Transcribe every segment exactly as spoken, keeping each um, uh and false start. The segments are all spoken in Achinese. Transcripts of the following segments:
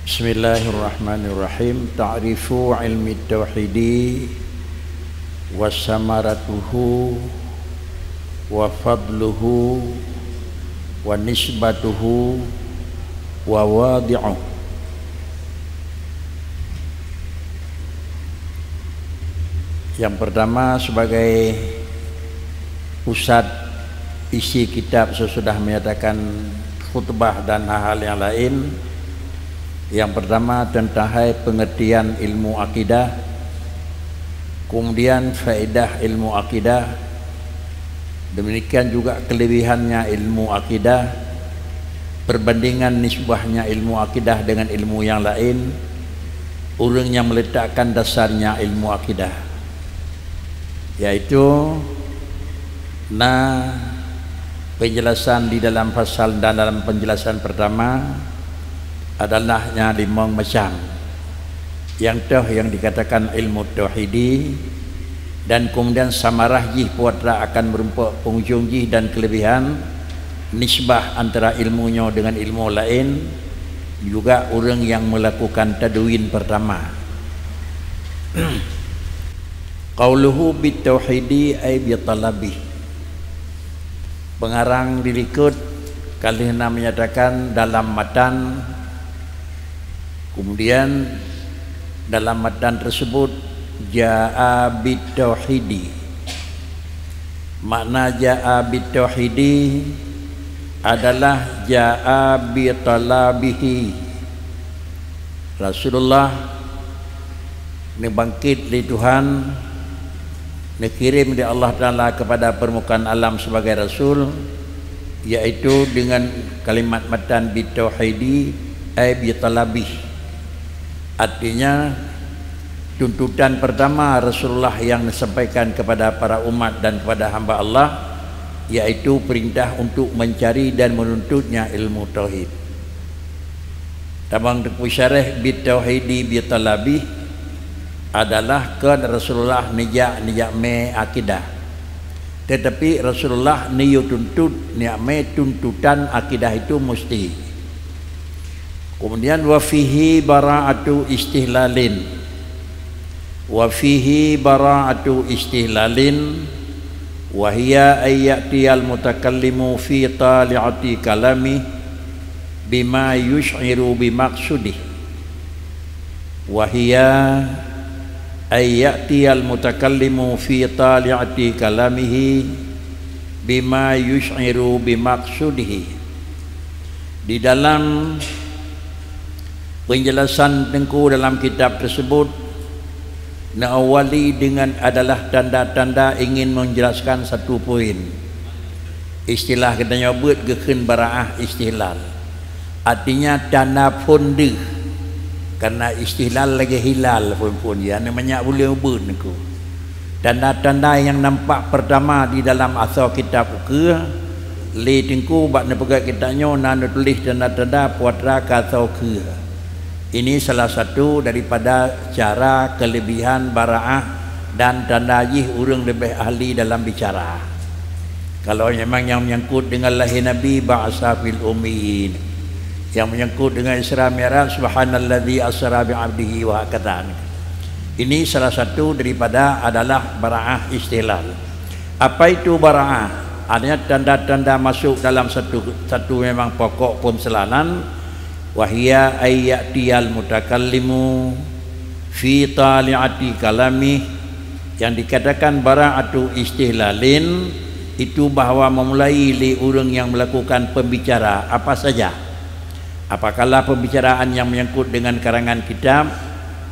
Bismillahirrahmanirrahim. Ta'rifu ilmi tauhidi wa samaratuhu wa fadluhu wa nisbatuhu wa wadi'uh. Yang pertama, sebagai pusat isi kitab sesudah menyatakan khutbah dan hal-hal yang lain, yang pertama tentang hai pengertian ilmu akidah, kemudian faedah ilmu akidah, demikian juga kelebihannya ilmu akidah, perbandingan nisbahnya ilmu akidah dengan ilmu yang lain, ureuëng nyang meletakkan dasarnya ilmu akidah, yaitu na penjelasan di dalam pasal dan dalam penjelasan pertama adalah nya limong macam. Yang toh yang dikatakan ilmu tauhidi, dan kemudian samarah jih puatra akan merumpok penghujung jih dan kelebihan nisbah antara ilmu nyoe dengan ilmu lain, juga ureuëng yang melakukan tadwin pertama. Qauluhu bit tauhidi ay bi talabi. Pengarang dilikot ka lheueh na menyatakan dalam matan, kemudian dalam matan tersebut jaa bit tauhidi. Makna jaa bit tauhidi adalah jaa bi talabihi. Rasulullah neubangkét lé Tuhan, neukirém lé Allah Taala kepada permukaan alam sebagai rasul, yaitu dengan kalimat matan bitauhidi, ai bitalabih. Artinya, tuntutan pertama Rasulullah yang disampaikan kepada para umat dan kepada hamba Allah, yaitu perintah untuk mencari dan menuntutnya ilmu tauhid. Tamong teupeu syarah bitauhidi bitalabih adalah kon Rasulullah neujak, neujak mé akidah. Tetapi Rasulullah neuyue tuntut, neujak mé tuntutan akidah itu musti. Kemudian, wa fihi bara'atu istihlalin. Wa fihi bara'atu istihlalin, wa hiya ay ya'tiyal mutakallimu fi tali'ati kalami bima yusy'iru bi maqsudih. Wa hiya ay ya'tiyal mutakallimu fi tali'ati kalamihi bima yusy'iru bi maqsudihi. Di dalam penjelasan Teungku dalam kitab tersebut, neuawali dengan adalah tanda-tanda ingin menjelaskan satu poin. Istilah geutanyoe beuet geukheun bara'ah istihlal. Artinya tanda phon deuh. Karena istihlal lagée hilal phon-phon, ya, na manyak buleuen ubeuet Teungku. Tanda-tanda nyang nampak pertama di dalam asoe kitab ukeue, lé Teungku bak neupeugét kitab nyoe na neutuléh tanda-tanda puatra keu asoe ukeue. Ini salah satu daripada cara kelebihan bara'ah dan tanda jih ureuëng leubeh ahli dalam bicara. Kalau memang nyang menyangkut dengan lahé Nabi, ba'asa fil ummiyin. Yang menyangkut dengan Isra Mi'raj, subhanalladzi asra bi abdihi wa hakadha. Ini salah satu daripada adalah bara'ah istihlal. Apa itu bara'ah? Artinya tanda-tanda masuk dalam satu, satu memang pokok peumseulalan, wa hiya ay ya'tiyal mutakallimu fi tali'ati kalamih, yang dikatakan bara'atu istihlalin, itu bahwa memulai lé ureuëng yang melakukan pembicara apa saja. Apakala pembicaraan yang menyangkut dengan karangan kitab,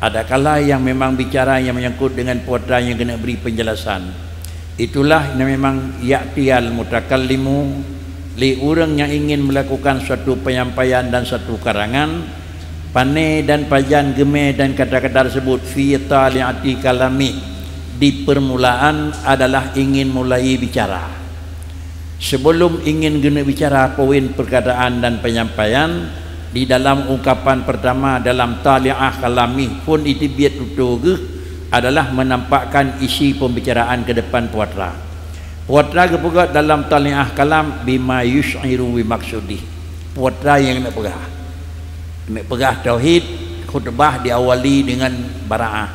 adakala yang memang bicara yang menyangkut dengan puatra yang keuneuk bri penjelasan. Itulah yang memang ya'tiyal mutakallimu, lé ureuëng nyang ingin melakukan suatu penyampaian dan suatu karangan, pané dan pajan geumé dan kata-kata tersebut fi tali'ati kalami, di permulaan adalah ingin mulai bicara. Sebelum ingin geuneuk bicara poin perkataan dan penyampaian, di dalam ungkapan pertama dalam tali'ah kalami phon iteubiet tutoe geuh adalah menampakkan isi pembicaraan ke depan puatra. Puatra geupeugah dalam tali'ah kalam bima yusy'iru bi maksudih. Puatra nyang neuk peugah. Keuneuk peugah tauhid, khutbah diawali dengan bara'ah.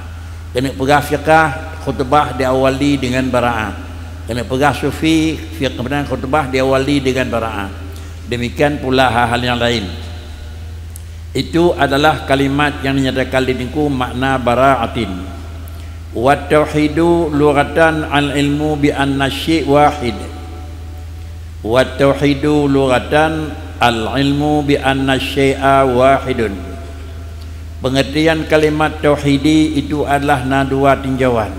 Keuneuk peugah fiqah, khutbah diawali dengan bara'ah. Keuneuk peugah sufi, fiqah, khutbah diawali dengan bara'ah. Demikian pula hal-hal yang lain. Itu adalah kalimat yang dinyatakan lé Teungku makna bara'atin. Wa tauhidu lughatan al-ilmu bi anna syai' wahid. Wa tauhidu lughatan al-ilmu bi anna syai'a wahidun. Pengertian kalimat tauhidi itu adalah na dua tinjauan.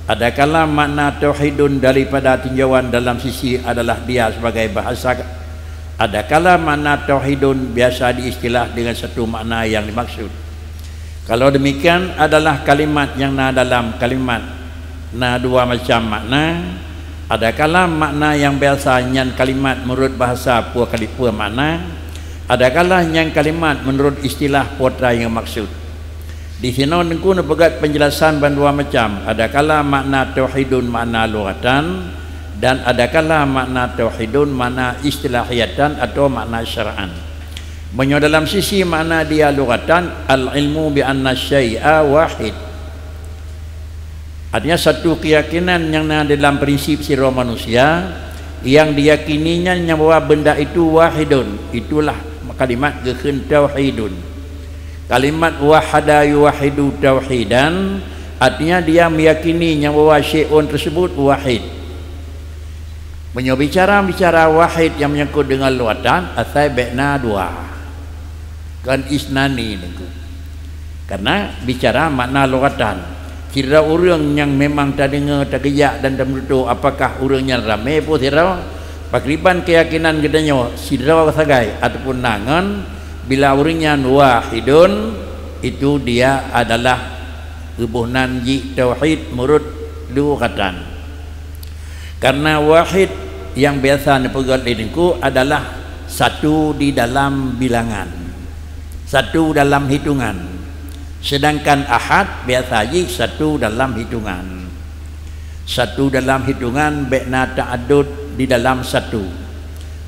Adakala makna tauhidun daripada tinjauan dalam sisi adalah dia sebagai bahasa, adakala makna tauhidun biasa diistilah dengan satu makna yang dimaksud. Kalau demikian, adalah kalimat yang na dalam kalimat na dua macam makna. Adakala makna yang biasa nyan kalimat menurut bahasa peue kali peue makna, adakala nyan kalimat menurut istilah peue nyang maksud. Di sinoe Teungku neupeugét penjelasan bandua macam, adakala makna tauhidun makna lughatan, dan adakala makna tauhidun makna istilahiyatan atau makna syar'an. Meunyoe dalam sisi makna dia lughatan, al-ilmu bi anna syai'a wahid. Artinya, satu keyakinan nyang na dalam prinsip sidroe manusia, nyang diyakini nyan nyang bahwa benda itu wahidun, itulah kalimat geukheun tauhidun. Kalimat wahada yuwahidu tauhidan, artinya dia meyakini nyang bahwa syai'un tersebut wahid. Meunyoe bicara-bicara wahid nyang menyangkut dengan lughatan, asai bék na dua. Kon isnani Teungku. Karena bicara makna lughatan. Sidroe ureuëng nyang memang tadeungoe, tageujak dan tameututoe, apakah ureuëng nyan ramé peue sidroe? Pakriban keyakinan geutanyoe, sidroe sagai ataupun na ngon, bila ureuëng nyan wahidun, itu dia adalah geuboh nan jih tauhid meurut lughatan. Karena wahid nyang biasa neupeugét lé Teungku adalah satu di dalam bilangan, satu dalam hitungan. Sedangkan ahad biasa jih satu dalam hitungan. Satu dalam hitungan bék na ta'adud di dalam satu.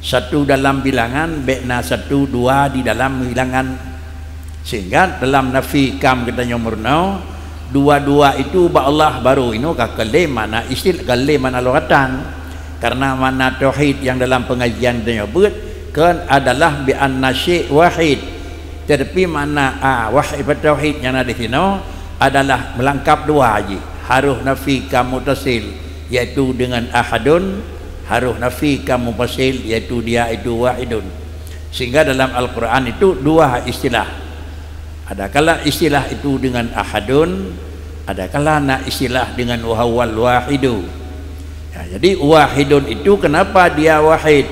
Satu dalam bilangan bék na satu dua di dalam bilangan. Sehingga dalam nafi kam geutanyoe meurunoe, dua-dua itu bak Allah baru inoe ka keu lé makna istil-, ka lé makna lughatan. Karena makna tauhid nyang dalam pengajian geutanyoe beuet kon adalah bi anna syai' wahid. Tetapi makna, a, wahid, tauhid nyang na di sinoe adalah meulangkab dua jih. Harôh nafi kam muttasil, yaitu dengan ahadun, harôh nafi kam munfasil, yaitu dia itu wahidun. Sehingga dalam Al-Quran itu dua istilah. Adakala istilah itu dengan ahadun, adakala na istilah dengan wa huwal wahidu. Ya, jadi wahidun itu kenapa dia wahid?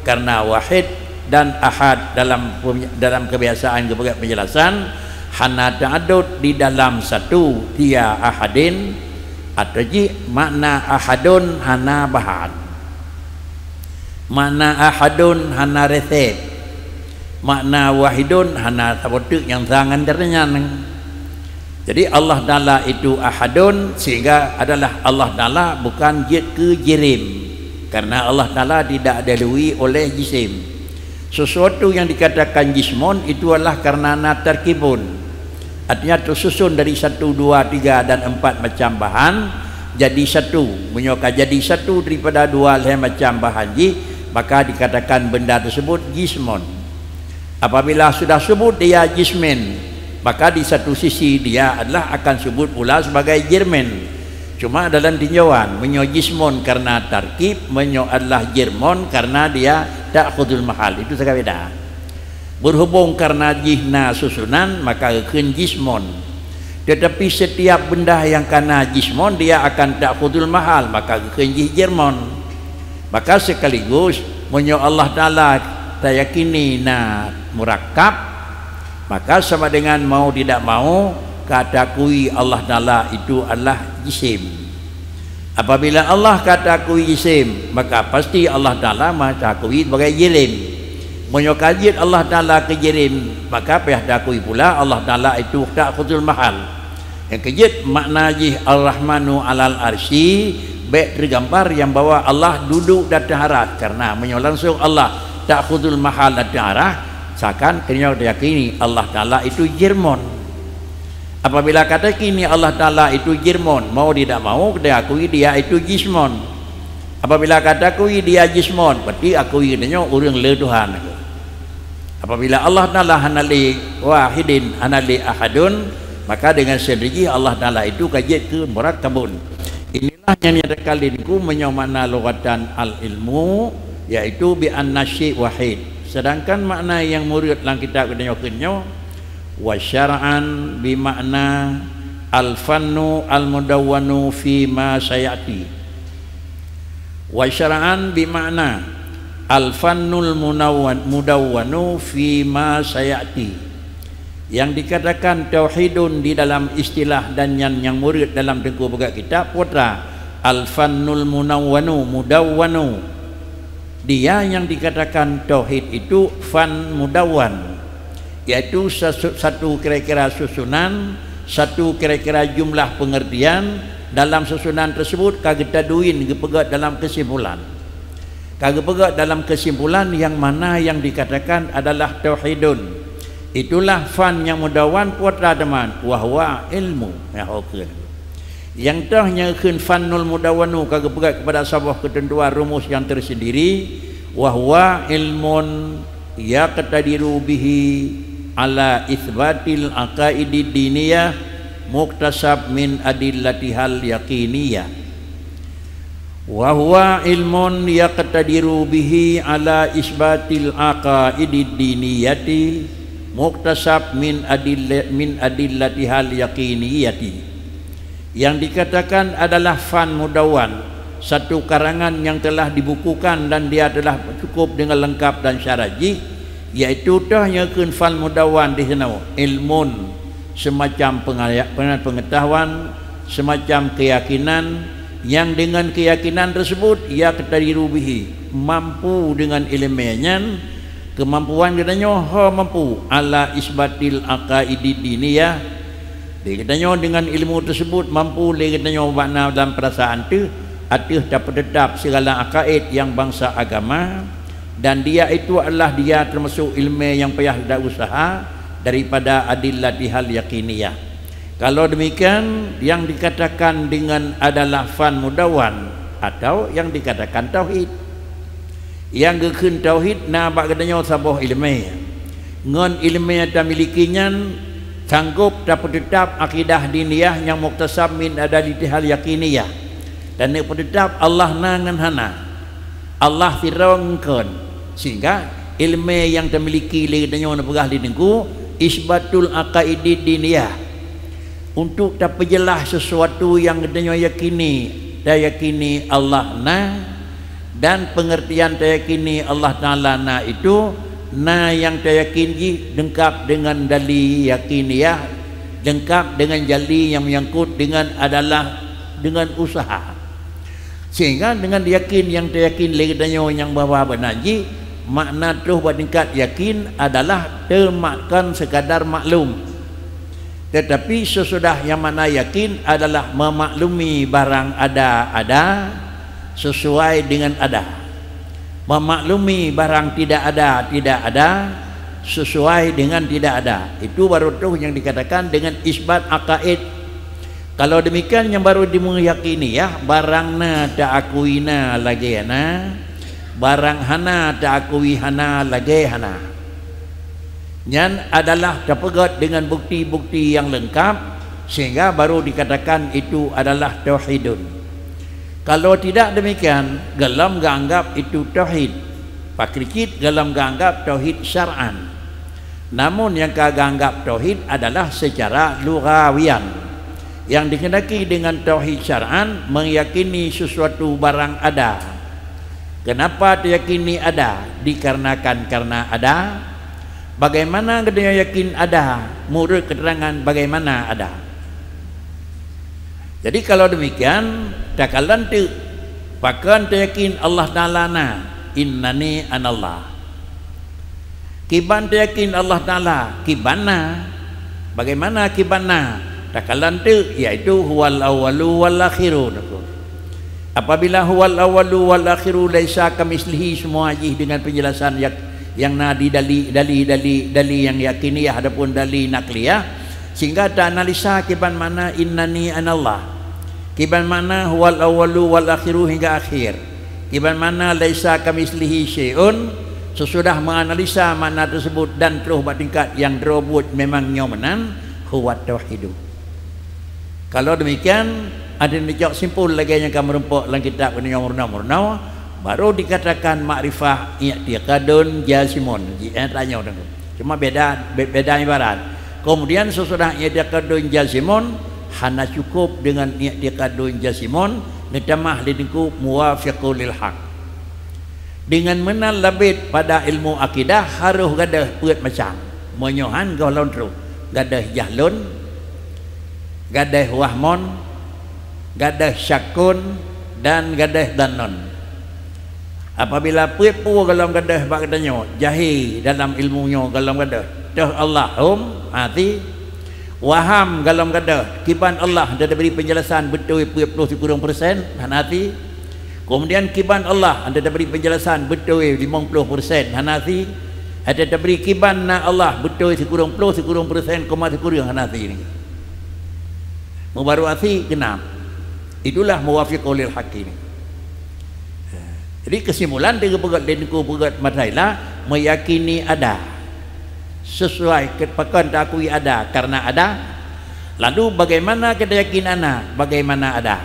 Karena wahid dan ahad dalam pem-, dalam kebiasaan geupeugah penjelasan hana ta'adud di dalam satu, dia ahadin, atau jih makna ahadun hana bahan. Makna ahadun hana resep. Makna wahidun hana saboh teuk nyang sa ngon geutanyoe. Jadi Allah Taala itu ahadun, sehingga adalah Allah Taala bukan jeuet keu jirim. Karena Allah Taala tidak didahului oleh jisim. Sesuatu yang dikatakan jismun itu adalah karena na tarkibun. Artinya tersusun dari satu, dua, tiga, dan empat macam bahan jadi satu. Meunyoe ka jadi satu daripada dua lhée macam bahan jih, maka dikatakan benda tersebut jismun. Apabila sudah sebut dia jismin, maka di satu sisi dia adalah akan sebut pula sebagai jirmin. Cuma dalam tinjauan, meunyoe jismun karena tarkib, meunyoe adalah jirmun karena dia ta'khudul mahal. Itu sagai beda. Berhubung karena jih na susunan, maka geukheun jismun. Tetapi setiap benda yang kana jismun, dia akan ta'khudul mahal, maka geukheun jih jirmun. Maka sekaligus, meunyoe Allah Taala tayakini na murakkab, maka sama dengan mau tidak mau, ka takui Allah Taala itu adalah jisim. Apabila Allah ka takui jisim, maka pasti Allah Taala ma-, takui sebagai jirim. Meunyoe ka jeuet Allah Taala keu jirim, maka payah takui pula Allah Taala itu ta'khudul mahal. Nyang keujeuet makna jih Ar-Rahmanu 'alal arsy, bék teugambar nyang bahwa Allah duduek di ateueh aras, karena meunyoe langsung Allah ta'khudul mahal di ateueh aras, Misalkan, keunoe tayakini Allah Taala itu jirmon. Apabila ka tayakini Allah Taala itu jirmon, mau tidak mau, kita akui dia itu jismon. Apabila ka takui dia jismon, berarti akui geutanyoe ureuëng le Tuhan. Apabila Allah Taala hana lé wahidin, hana lé ahadun, maka dengan sendiri Allah Taala itu ka jeuet keu murakkabun. Inilah nyang dinyatakan lé Teungku meunyoe makna lughatan al-ilmu, yaitu bi anna syai' wahid. Sedangkan makna nyang meureut lam kitab geutanyoe keunoe, wa syar'an bi makna al-fannu al-mudawwanu fi ma sayati. Wa syar'an bi makna al-fannul munawwan-, mudawwanu fi ma sayati. Yang dikatakan tauhidun di dalam istilah dan nyan nyang meureut dalam Teungku peugah kitab, peue treuk, al-fannul munawwanu, mudawwanu. Dia yang dikatakan tauhid itu fan mudawwan, yaitu sasu-, satu kira-kira susunan, satu kira-kira jumlah pengertian, dalam susunan tersebut ka geutadwin, geupeugah dalam kesimpulan. Ka geupeugah dalam kesimpulan yang mana yang dikatakan adalah tauhidun. Itulah fan nyang mudawwan, peue treuk teuma, wa huwa ilmu. Ya, oke. Nyang toh nyang kheun fannul mudawwanu ka geupeugah kepada saboh keuteuntuan rumus nyang tersendiri, wa huwa ilmun yaqtadiru bihi ala itsbatil aqaidid diniyah muktasab min adillatihal yaqiniyah. Wa huwa ilmun yaqtadiru bihi ala isbatil aqaidid diniyati muktasab min adilla-, min adillatihal yaqiniyati. Yang dikatakan adalah fan mudawwan, satu karangan yang telah dibukukan dan dia telah cukup dengan lengkap dan syarat jih, yaitu toh nyang kheun fan mudawwan di sinoe, ilmun, semacam pengaya-, pengetahuan, semacam keyakinan, yang dengan keyakinan tersebut, yaqtadiru bihi, mampu dengan ileumèe nyan, kemampuan geutanyoe ho mampu, ala isbatil aqaidid diniyah. Di geutanyoe dengan ilmu tersebut mampu lé geutanyoe makna dalam perasaan teuh, ateueh tapeuteutap segala akaid yang bangsa agama, dan dia itu adalah dia termasuk ileumèe yang payah geutanyoe usaha daripada adillatihal yaqiniyah. Kalau demikian, yang dikatakan dengan adalah fan mudawwan atau yang dikatakan tauhid. Nyang geukheun tauhid na bak geutanyoe saboh ileumèe. Ngon ileumèe tamiliki nyan, sanggop tapeuteutap akidah diniyah nyang muktasab min adillatihal yaqiniyah. Dan neupeuteutap Allah na ngon hana, Allah sidroe ngon kon. Sehingga ileumèe nyang tamiliki lé geutanyoe neupeugah lé Teungku, isbatul aqaidid diniyah. Untuk tapeujeulaih sesuatu nyang geutanyoe yakini, tayakini Allah na, dan pengertian tayakini Allah Taala na itu, na nyang tayakin jih leungkap dengan dali yakiniyah, leungkap dengan dali nyang menyangkut dengan adalah dengan usaha. Sehingga dengan yakin nyang tayakin lé geutanyoe nyang bahwa beuna jih, makna troh bak tingkat yakin adalah teumakkan sekadar maklum. Tetapi sesudah nyang makna yakin adalah memaklumi barang ada-ada sesuai dengan ada. Memaklumi barang tidak ada, tidak ada sesuai dengan tidak ada. Itu baru troh nyang dikatakan dengan isbat akaid. Kalau demikian, nyang baru dimeuyakini, ya, barang na taakui na lagée na, barang hana taakui hana lagée hana. Nyan adalah tapeugét dengan bukti-bukti nyang leungkap, sehingga baru dikatakan itu adalah tauhidun. Kalau tidak demikian, golom geuanggap itu tauhid. Pakri cit golom geuanggap tauhid syar'an. Namun nyang ka geuanggap tauhid adalah secara lughawian. Nyang dikeunaki dengan tauhid syar'an, meyakini sesuatu barang ada. Kenapa tayakini ada? Dikarenakan karena ada. Bagaimana geutanyoe yakin ada? Meunurot keterangan bagaimana ada? Jadi kalau demikian, takalon teuk, pakon tayakin Allah Taala na, innani anallah. Kiban tayakin Allah Taala, kiban na. Bagaimana kiban na? Takalon teuk, yaitu huwal awwalu wal akhiru. Apabila huwal awwalu wal akhiru laisa kamitslihi, semua jih dengan penjelasan yak-, Nyang na di dali, dali, dali, dali nyang yakiniyah ataupun dali naqliyah, sehingga ta analisa kiban makna innani anallah, kiban makna huwal awwalu wal akhiru hingga akhir, kiban makna laisa kamitslihi syai'un. Sesudah meuanalisa makna tersebut dan troh bak tingkat nyang droe buet memang nyoe meunan, huwa tauhidu. Kalau demikian, adak neucok simpul lagée nyang ka meurumpok lam kitab nyoe meurunoe-meurunoe, baru dikatakan makrifah i'tiqadun jazimun. Ji, eh, tanyoe deungoe. Cuma beda, be-, beda ibarat. Kemudian sesudah i'tiqadun jazimun, hana cukup dengan i'tiqadun jazimun, neutamah lé teungku muwafiqul lil haq. Deungon meunan labit pada ilmu akidah harôh gadôh peuet macam. Meunyoe han gohlom troh, gadôh jahlun, gadôh wahmun, gadôh syakkun, dan gadôh dhannun. Apabila peuet peue gohlom gadôh bak geutanyoe, jahé dalam ilmu nyoe gohlom gadôh, toh Allah hom, hati, waham gohlom gadôh, kiban Allah hana tabri penjelasan beutôi peuet ploh sikureueng persen, hana hati. Kemudian kiban Allah hana tabri penjelasan beutôi limong ploh persen, hana hati. Hana tabri kiban na Allah beutôi sikureueng ploh sikureueng persen koma sikureueng, hana hati. Meubaru hati genap. Itulah muwafiqul lil haqqi. Jadi kesimpulan teupeugah lé Teungku Peugah Mataila, meyakini ada. Sesuai ke-, pakon taakui ada, karena ada. Lalu bagaimana kita yakin ada? Bagaimana ada?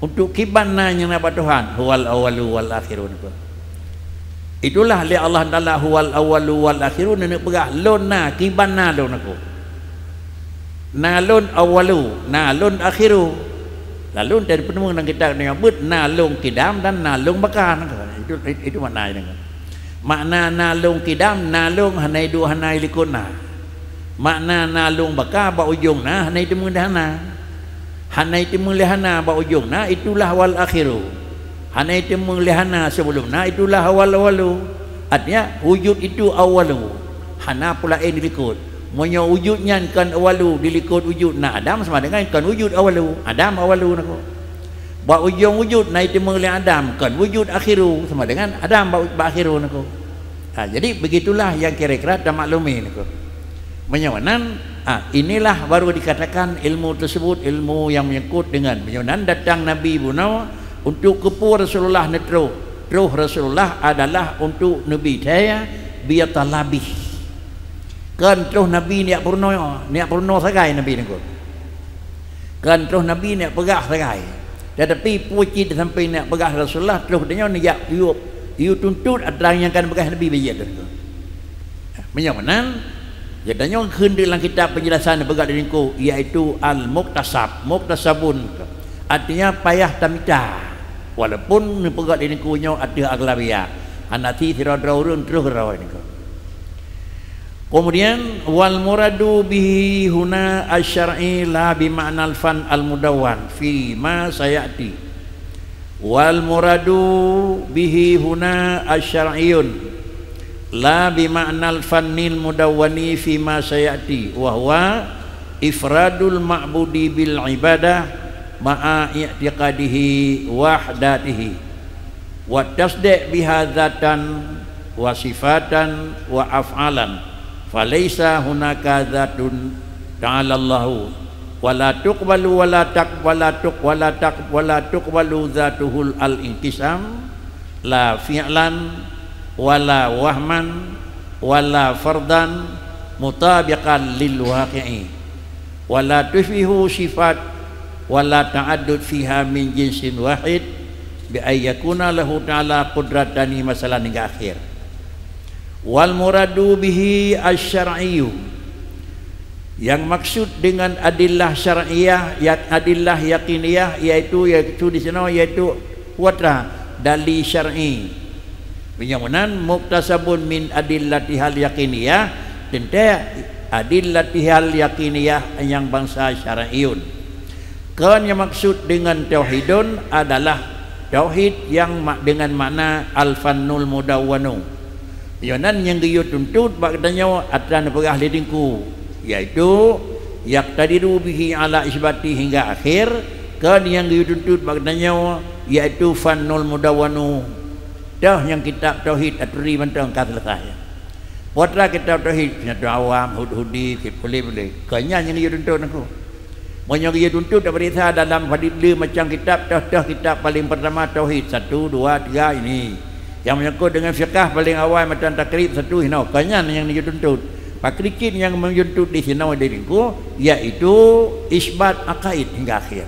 Untuk kiban na nyang na bak Tuhan, huwal awwalu wal akhiru. Itulah lé Allah Taala huwal awwalu wal akhiru, neupeugah lôn na, kiban na lôn aku. Na lôn awwalu, na lôn akhiru. Lalu teupeunung lam kitab nyoe beuet na lôn kidam dan na lôn baka. Itu, itu makna nyan. Makna na lôn kidam, na lôn hana iduek hana ilikot na. Makna na lôn baka bak ujong na hana iteumé lé hana. Hana iteumé lé hana bak ujong na, itulah wal akhiru. Hana iteumé lé hana sebelum na, itulah awal awalu. Artinya, wujud itu awalu. Hana peue laén dilikot. Meunyoe wujud nyan kon awalu dilikot wujud na Adam, sama dengan kon wujud awalu. Adam awalu nako. Bak ujong wujud na iteumé lé Adam, kon wujud akhiru, sama dengan Adam bak, bak akhiru nako. Ha, jadi begitulah yang kira-kira tamaklumi niko. Meunyoe nan, ha, inilah baru dikatakan ilmu tersebut ilmu yang menyangkut dengan. Meunyoe nan datang Nabi bunoe untuk keupeue Rasulullah neutroh. Troh Rasulullah adalah untuk Nabi taya biya talabih. Kon troh Nabi neujak peurunoe, neujak peurunoe sagai Nabi niko. Kon troh Nabi neujak peugah sagai. Tetapi peue cit sampai neujak peugah Rasulullah, troh tanyoe neujak yue, yue tuntut atra nyang ka neupeugah Nabi bak jih tu. Meunyoe meunan, ya tanyoe kheun di lam kitab penjelasan neupeugah di lingku, yaitu al-muktasab, muktasabun. Artinya payah tamita. Walaupun neupeugah di lingku nyoe ateueh aglabiah. Hana ti sidroe-droe ureuëng troh keudroe niko. Kemudian, wal muradu bihi huna asy-syar'i la bi ma'nal fan al-mudawwan fi ma sayati. Wal muradu bihi huna asy-syar'iyun la bi ma'nal fannil mudawwani fi ma sayati, wa huwa ifradul ma'budi bil ibadah ma'a i'tiqadihi wahdatihi. Wa tasdiq biha dzatan wa sifatan wa af'alan, falaisa hunaka dzatun ta'ala Allahu, wa la tuqbalu, wa la taq-, wa la tuq-, wa la taq-, wa la tuqbalu dzatuhul al-inqisam, la fi'lan, wa la wahman, wa la fardan, mutabiqan lil waqi'i. Wa la tusybihu sifat, wa la ta'addud fiha min jinsin wahid, bi an yakuna lahu ta'ala qudratani masalan hingga akhir. Wal muradu bihi asy-syar'iyyu, yang maksud dengan adillah syar'iyah, ya-, adillah yaqiniyah, yaitu, yaitu di sana, yaitu kuatra dali syar'i. Meunyoe meunan, muktasabun min adillatihal yaqiniyah, teuntée adillatihal yaqiniyah nyang bansa syar'iyun. Kon nyang maksud dengan tauhidun adalah tauhid yang ma-, dengan makna al-fannul mudawwanu. Meunyoe nan nyang geuyue tuntut bak geutanyoe atra neupeugah lé Teungku, yaitu yaqtadiru bihi ala isbati hingga akhir, kon nyang geuyue tuntut bak geutanyoe, yaitu fannul mudawwanu. Toh nyang kitab tauhid aturi mantong ka selesai. Peue atra kitab tauhid, Sinatul Awam, Hud-, Hudi, Kifli, Bule. Kon nyan nyang geuyue tuntut aku. Meunyoe geuyue tuntut tapeuriksa dalam padub le macam kitab, toh-toh kitab paling pertama tauhid, satu, dua, tiga ini. Yang menyangkut dengan fiqah paling awai matan takrib satu hinoe. Kon nyan nyang geuyue tuntut. Pakri cit nyang meuntuntut di sinoe di lingku, yaitu isbat akaid hingga akhir.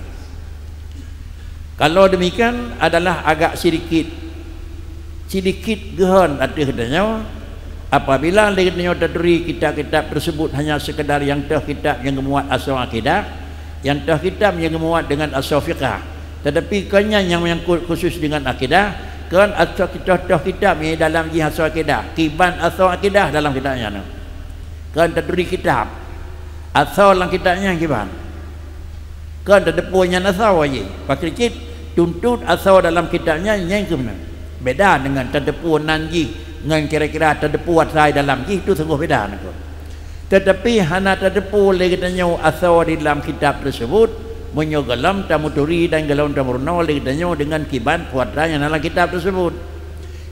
Kalau demikian adalah agak sedikit, sedikit geuhon ateueh geutanyoe, apabila lé geutanyoe taturi kitab-kitab tersebut hanya sekadar nyang toh kitab nyang geumuat asoe akidah, nyang toh kitab nyang geumuat dengan asoe fiqah. Tetapi kon nyan nyang menyangkut khusus dengan akidah, kon asoe toh-toh kitab nyang dalam jih asoe akidah, kiban asoe akidah dalam kitab nyan. Kon taturi kitab, asoe lam kitab nyan kiban. Kon tateupeue nyan asoe jih. Pakri cit tuntut asoe dalam kitab nyan, nyan keuh meunan. Beda dengan tateupeue nan jih ngon kira-kira tateupeue asai dalam jih, tu sunggoh beda nangko. Tetapi hana tateupeue lé geutanyoe asoe di dalam kitab tersebut, meunyoe gohlom tamuturi dan gohlom tameurunoe lé geutanyoe dengan kiban peue atra nyang na lam kitab tersebut.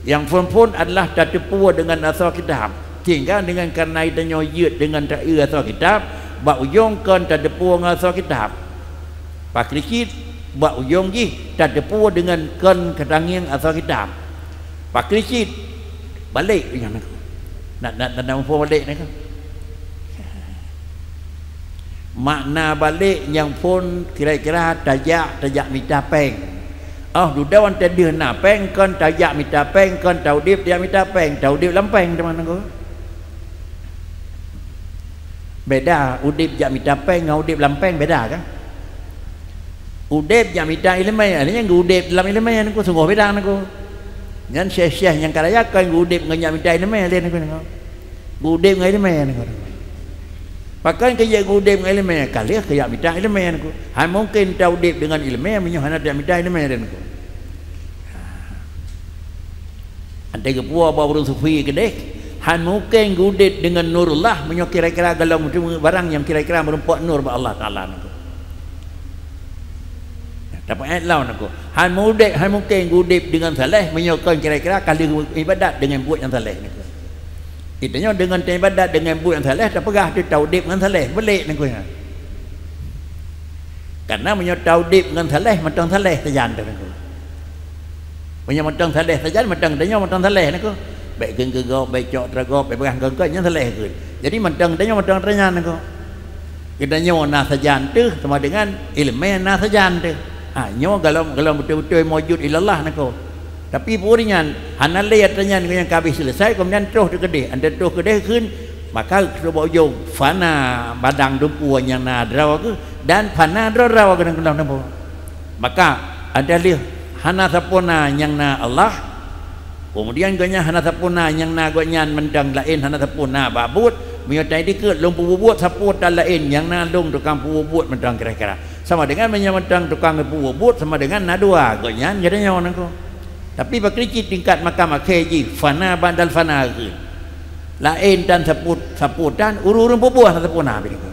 Nyang phon-phon adalah tateupeue dengan asoe kitab, sehingga dengan karena geutanyoe jeuet dengan ta-eu asoe kitab, bak ujong kon tateupeue ngon asoe kitab. Pakri cit bak ujong jih tateupeue dengan kon geutangieng asoe kitab. Pakri cit balek nyang nangko. Nak, nak, nak, nak muphom balek nangko. Makna balek nyang phon kira-kira tajak, tajak mita péng. Oh, dudoe watée deuh na péng, kon tajak mita péng, kon taudeb tajak mita péng, taudeb lam péng teuma nangko. Beda udeb jak mita péng ngon udeb lam péng, beda kan? Udeb jak mita iéleumé, artinya geuudeb lam iéleumé nangko, sunggoh beda nangko. Nyan syeh-syeh nyang ka raya kon geuudeb ngon jak mita iéleumé lé nangko, nangko. Geuudeb ngon iéleumé nangko. Pakon keu jak geuudeb ngon iéleumé, ka lheueh keu jak mita iéleumé nangko. Hana mungken taudeb deungon iéleumé meunyoe hana tajak mita iéleumé lé nangko. Watée geupuwoe bak ureuëng sufi keudeh, hana mungken geuudeb deungon nurullah meunyoe kira-kira gohlom meuteumé barang nyang kira-kira meurumpok nur bak Allah Taala nangko. Tapeuet lom nangko. Hana mudeb, hana mungken geuudeb deungon saleh meunyoe kon kira-kira ka lheueh iébadat deungon buet nyang saleh nangko. Geutanyoe deungon taiébadat deungon buet nyang saleh, tapeugah teuh taudeb ngon saleh, balek nangko nyan. Karena meunyoe taudeb ngon saleh, mantong saleh sajan teuh nangko. Meunyoe mantong saleh sajan, mantong tanyoe mantong saleh nangko. Bék geung keu gob, bék cok atra gob, bék peugah ngon gob, nyan saleh keuh. Jadi mantong tanyoe mantong atra nyan nangko. Geutanyoe na sajan teuh sama dengan iéleumé na sajan teuh. Ha, nyoe gohlom, gohlom beutôi-beutôi maujud ilallah nangko. Tapi peue nyan, hana lé atra nyan nyang ka habéh seuleusai, keumudian troh teuh keudeh. Watée troh keudeh kheun, maka troh bak ujong, fana padang dumpeue nyang na droe geuh, dan fana droe-droe geuh nangko. Maka, watée lheueh hana sapeue na nyang na Allah, keumudian gobnyan hana sapeue na nyang na gobnyan mantong laén hana sapeue na bak buet, meunyoe tanyoe dikeue lôn peubuet sapeue tan laén nyang na lôn tukang peubuet mantong kira-kira. Sama dengan meunyoe mantong tukang peubuet sama dengan na dua, gobnyan geutanyoe nangko. Tapi pakri cit tingkat makam akhé jih, fana ba'dal fana kheun. Laén tan sapeue, sapeue tan, ureuëng-ureuëng peubuet hana sapeue na pih nangko.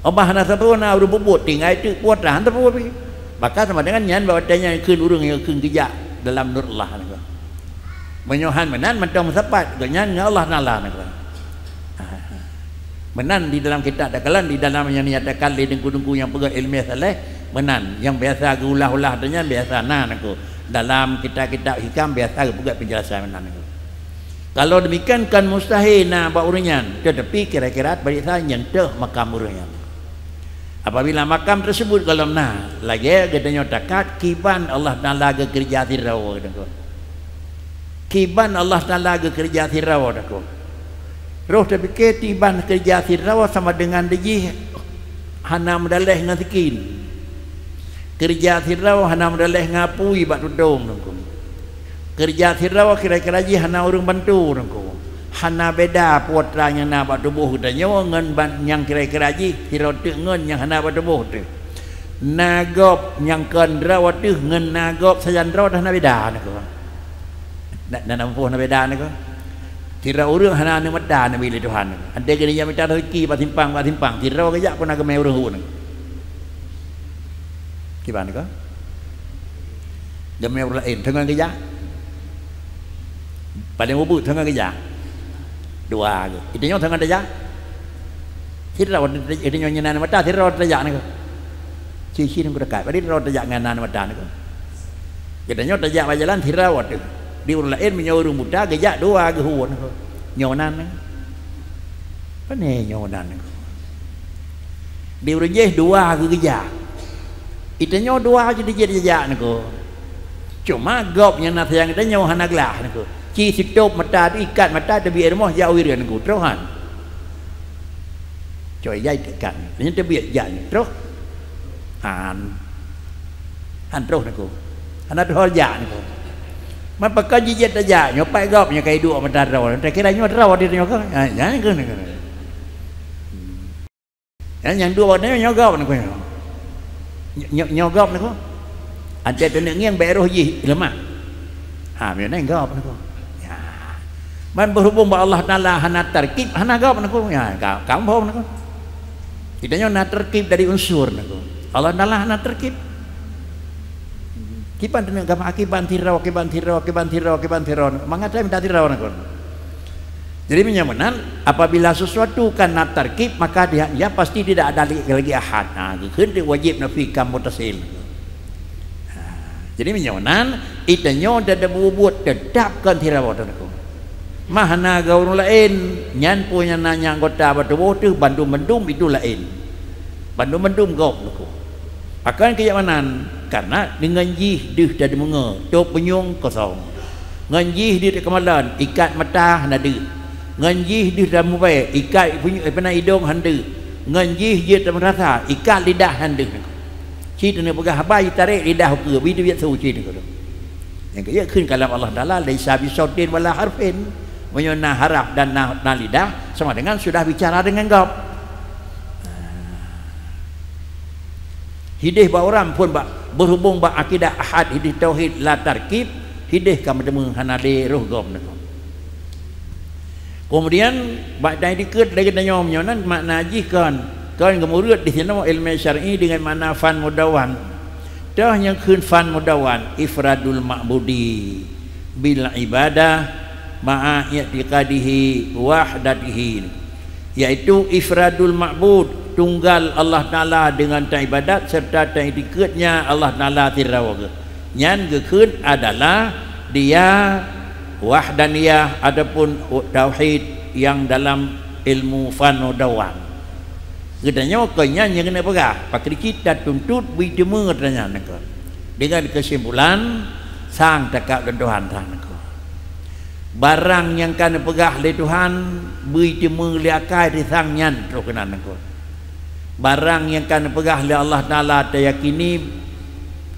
Óh bah hana sapeue na ureuëng peubuet, tinggai teuk peue atra hana sapeue pih. Maka sama dengan nyan bak watée nyan kheun ureuëng nyang kheun geujak dalam nur Allah nangko. Meunyoe han meunan mantong meusapat gobnyan ngon Allah Taala nangko. Meunan di dalam kitab takalon, di dalam nyang dinyatakan lé teungku-teungku nyang peugah iéleumé saleh, meunan nyang biasa geuulah-ulah tu nyan biasa na nangko. Dalam kitab-kitab hikam biasa geupeugah penjelasan meunan nangko. Kalau demikian kan mustahil na bak ureuëng nyan, tetapi kira-kira tapeuriksa nyan teuh makam ureuëng nyan. Apabila makam tersebut gohlom na, lagée geutanyoe takat kiban Allah Taala geukeureuja sidroe geutanyoe. Kiban Allah Taala geukeureuja sidroe takot. Roh tapike kiban keureuja sidroe sama dengan dijih hana meudaleh ngon sikin. Keureuja sidroe hana meudaleh ngon apui bak tutong nangko. Keureuja sidroe kira-kira jih hana ureuëng bantu nangko. Hana beda peue atra nyang na bak tuboh geutanyoe ngon ban-, nyang kira-kira jih sidroe teuk ngon nyang hana bak tuboh teuh. Na gob nyang kon droe teuh ngon na gob sajan droe teuh hana beda nangko. Na, na, na muphom na beda nangko. Sidroe ureuëng hana aneuk mata neubi lé Tuhan. Antée geuneuk jak mita rezeki bak simpang, bak simpang, sidroe geujak kon na geumé ureuëng hu nangko. Kiban nangko? Geumé ureuëng laén, teungoh geujak. Paleng ubit teungoh geujak. Dua geuh. Geutanyoe teungoh tajak. Sidroe geutanyoe nyang na mata, sidroe tajak nanggroe. Ci-ci nanggroe dekat. Padahai sidroe tajak ngon na mata nanggroe. Geutanyoe tajak bak jalan sidroe teuh. Di ureueng laén meunyoe ureueng buta geujak dua geuh nanggroe. Nyoe nan nanggroe. Pane nyoe nan nanggroe. Di ureueng jéh dua geuh geujak. Geutanyoe dua cit jijak nanggroe. Cuma gob nyang na sayang geutanyoe hana glah nanggroe. Ci sitôb mata teuikat mata teubiet rumoh jak u Bireuen nanggroe. Troh han. Cok ijai teuikat. Nyan teubiet jak nyoe. Troh. Han. Han troh nanggroe. Hana troh jak nanggroe. Man pakon jijak tajak nyoe pat gob nyoe ka iduek mata droe. Takira nyoe droe di nyoe ka. Ha, nyan keuh nanggroe. Ya, nyang dua nyoe, nyoe gob nanggroe. Nyoe, nyoe gob nanggroe. Até teuneuk ngieng bèk roh jih leumah. Ha, meunyoe nyan gob nanggroe. Ya. Man berhubung bak Allah Taala hana tarkib, hana gob nanggroe. Ya, ka, ka muphom nanggroe. Geutanyoe na tarkib dari unsur nanggroe. Allah Taala hana tarkib. Kiban teuneuk gama akiban sidroe, akiban sidroe, akiban sidroe, akiban sidroe. Mangat hai mita sidroe nanggroe. Jadi meunyoe meunan, apabila sesuatu ka na tarkib, maka dia, dia pasti tidak ada lagi, lagi ahad. Ha, geukheun teuk wajib nafi kam muttasil. Ha, jadi meunyoe meunan, geutanyoe dan bubuet tetap kon sidroe nanggroe. Mah na gob ureueng laén, nyan peue nyang na nyang anggota bak tuboh teuh bandum-bandum itu laén. Bandum-bandum gob nanggroe. Pakon keu jak meunan? Karena deungon jih deuh tadeungoe, tôb punyueng kosong. Ngon jih deuh takalon, ikat mata hana deuh. Ngon jih deuh tamubée, ikat punyueng, eh, peuna idong hana deuh. Ngon jih jeuet tameurasa, ikat lidah hana deuh. Ci teuneuk peugah haba jitarek lidah ukeue, bit-bit su ci teuh. Nyang keu jeuet kheun kalam Allah Taala, "Laisa bisautin wala harfin." Meunyoe na haraf dan na, na lidah, sama dengan sudah bicara dengan gob. Hideh bak ureueng phon bak, berhubung bak akidah ahad, hideh tauhid la tarkib, hideh ka meuteumé hana lé roh gob nanggroe. Kemudian, bak dai dikeue lagée tanyoe meunyoe nan makna jih kon, kon geumurot di sinoe ilmu syar'i dengan makna fan mudawan. Toh nyang kheun fan mudawan, ifradul ma'budi bil ibadah ma'a i'tiqadihi wahdatihi, yaitu ifradul ma'bud, tunggal Allah Taala dengan taibadat serta taiktikeuetnya Allah Taala sidroe. Nyan geukheun adalah dia wahdaniyah ataupun tauhid yang dalam ilmu fan mudawan. Geutanyoe kon nyan nyang keuneuk peugah, pakri cit tatuntut beuiteumé tanyan nanggroe. Dengan keusimpulan, sang takab lôn tuhan sang nanggroe. Barang nyang ka neupeugah lé Tuhan, beuiteumé lé akai teuh sang nyan troh keunan nanggroe. Barang nyang ka neupeugah lé Allah Taala tayakini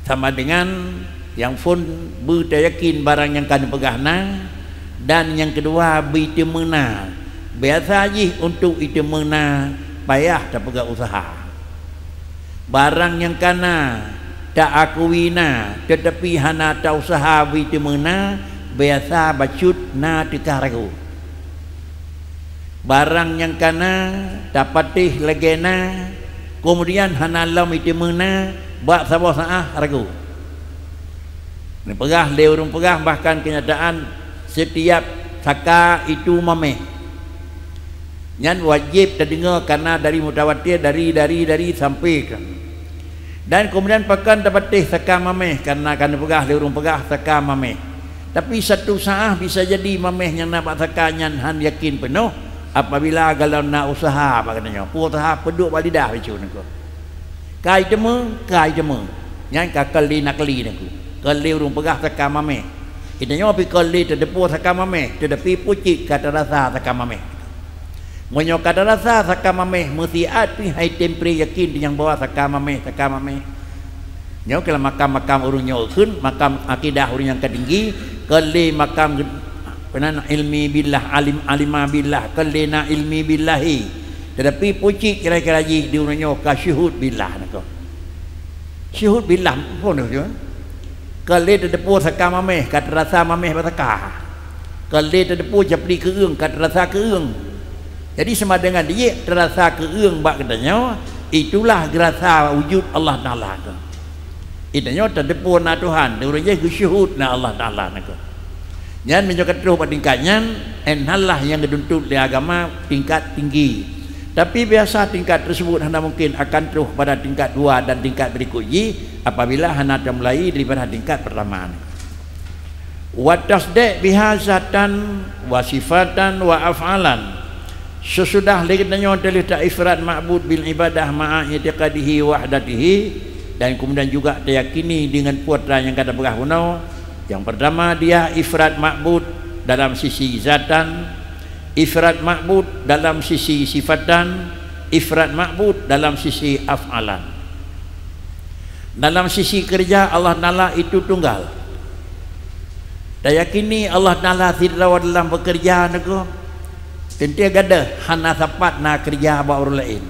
sama dengan nyang phon beutayakin barang nyang ka neupeugah na, dan nyang keudua beuiteumé na. Biasa jih untuk iteumé na payah tapeugah useuha. Barang nyang ka na, taakui na, teutapi hana tauseuha beuiteumé na, biasa bacut na teuka ragu. Barang nyang ka na, tapatéh lagée na, keumudian hana lom iteumé na, bak saboh saát ragu. Neupeugah lé ureuëng peugah, bahkan kenyataan, setiap saka itu maméh. Nyan wajéb tadeungoe karena dari mutawatir, dari, dari, dari sampai ke. Dan kemudian pakon tapatéh saka maméh, karena ka neupeugah lé ureuëng peugah saka maméh. Tapi satu saát bisa jadi maméh nyang na bak saka nyan hán yakin peunoh apabila galom na useuha bak geutanyoe. Peue useuha peuduek bak lidah bicu nanggroe. Ka iteumé, ka iteumé. Nyan ka kali nakli nanggroe. Kali ureuëng peugah saka maméh. Geutanyoe pih kali teudeupue saka maméh, teudepi pucit ka tarasa saka maméh. Meunyoe ka tarasa saka maméh, meusiat pih hai tem pre yakin nyang bahwa saka maméh, saka maméh. Nyoe keulah makam-makam ureuëng nyoe kheun, makam akidah ureuëng nyang ka tinggi, kali makam peunan ilmi billah, alim, alima billah, kali na ilmi billahi. Tetapi pucit kira-kira jih di ureuëng nyoe ka syuhud billah nanggroe. Syuhud billah phon tu. Ka lé teudeupue saka maméh, ka teurasa maméh bak saka. Ka lé teudeupue japli keueung, ka teurasa keueung. Jadi sama dengan dijek teurasa keueung bak geutanyoe, itulah geurasa wujud Allah Taala tu. Geutanyoe teudeupue na Tuhan, ureuëng jih geusyuhud na Allah Taala nanggroe. Nyan meunyoe ka troh bak tingkat nyan, enhan lah nyang geutuntut lé agama tingkat tinggi. Tapi biasa tingkat tersebut hana mungkin akan troh pada tingkat dua dan tingkat berikut jih apabila hana tamulai daripada tingkat pertama. Wa tasdiq biha zatan wa sifatan wa af'alan. Sesudah lé geutanyoe teuh taifrad ma'bud bil ibadah ma'a i'tiqadihi wahdatihi, dan kemudian juga tayakini dengan peue nyang ka tapeugah bunoe. Yang pertama, dia ifrad ma'bud dalam sisi zatan, ifrad ma'bud dalam sisi sifatan, ifrad ma'bud dalam sisi af'alan. Dalam sisi kerja, Allah Taala itu tunggal. Tayakini Allah Taala sidroe dalam bekerja nyoe, teuntèe gadoh hana sapat na kerja bak ureuëng laén.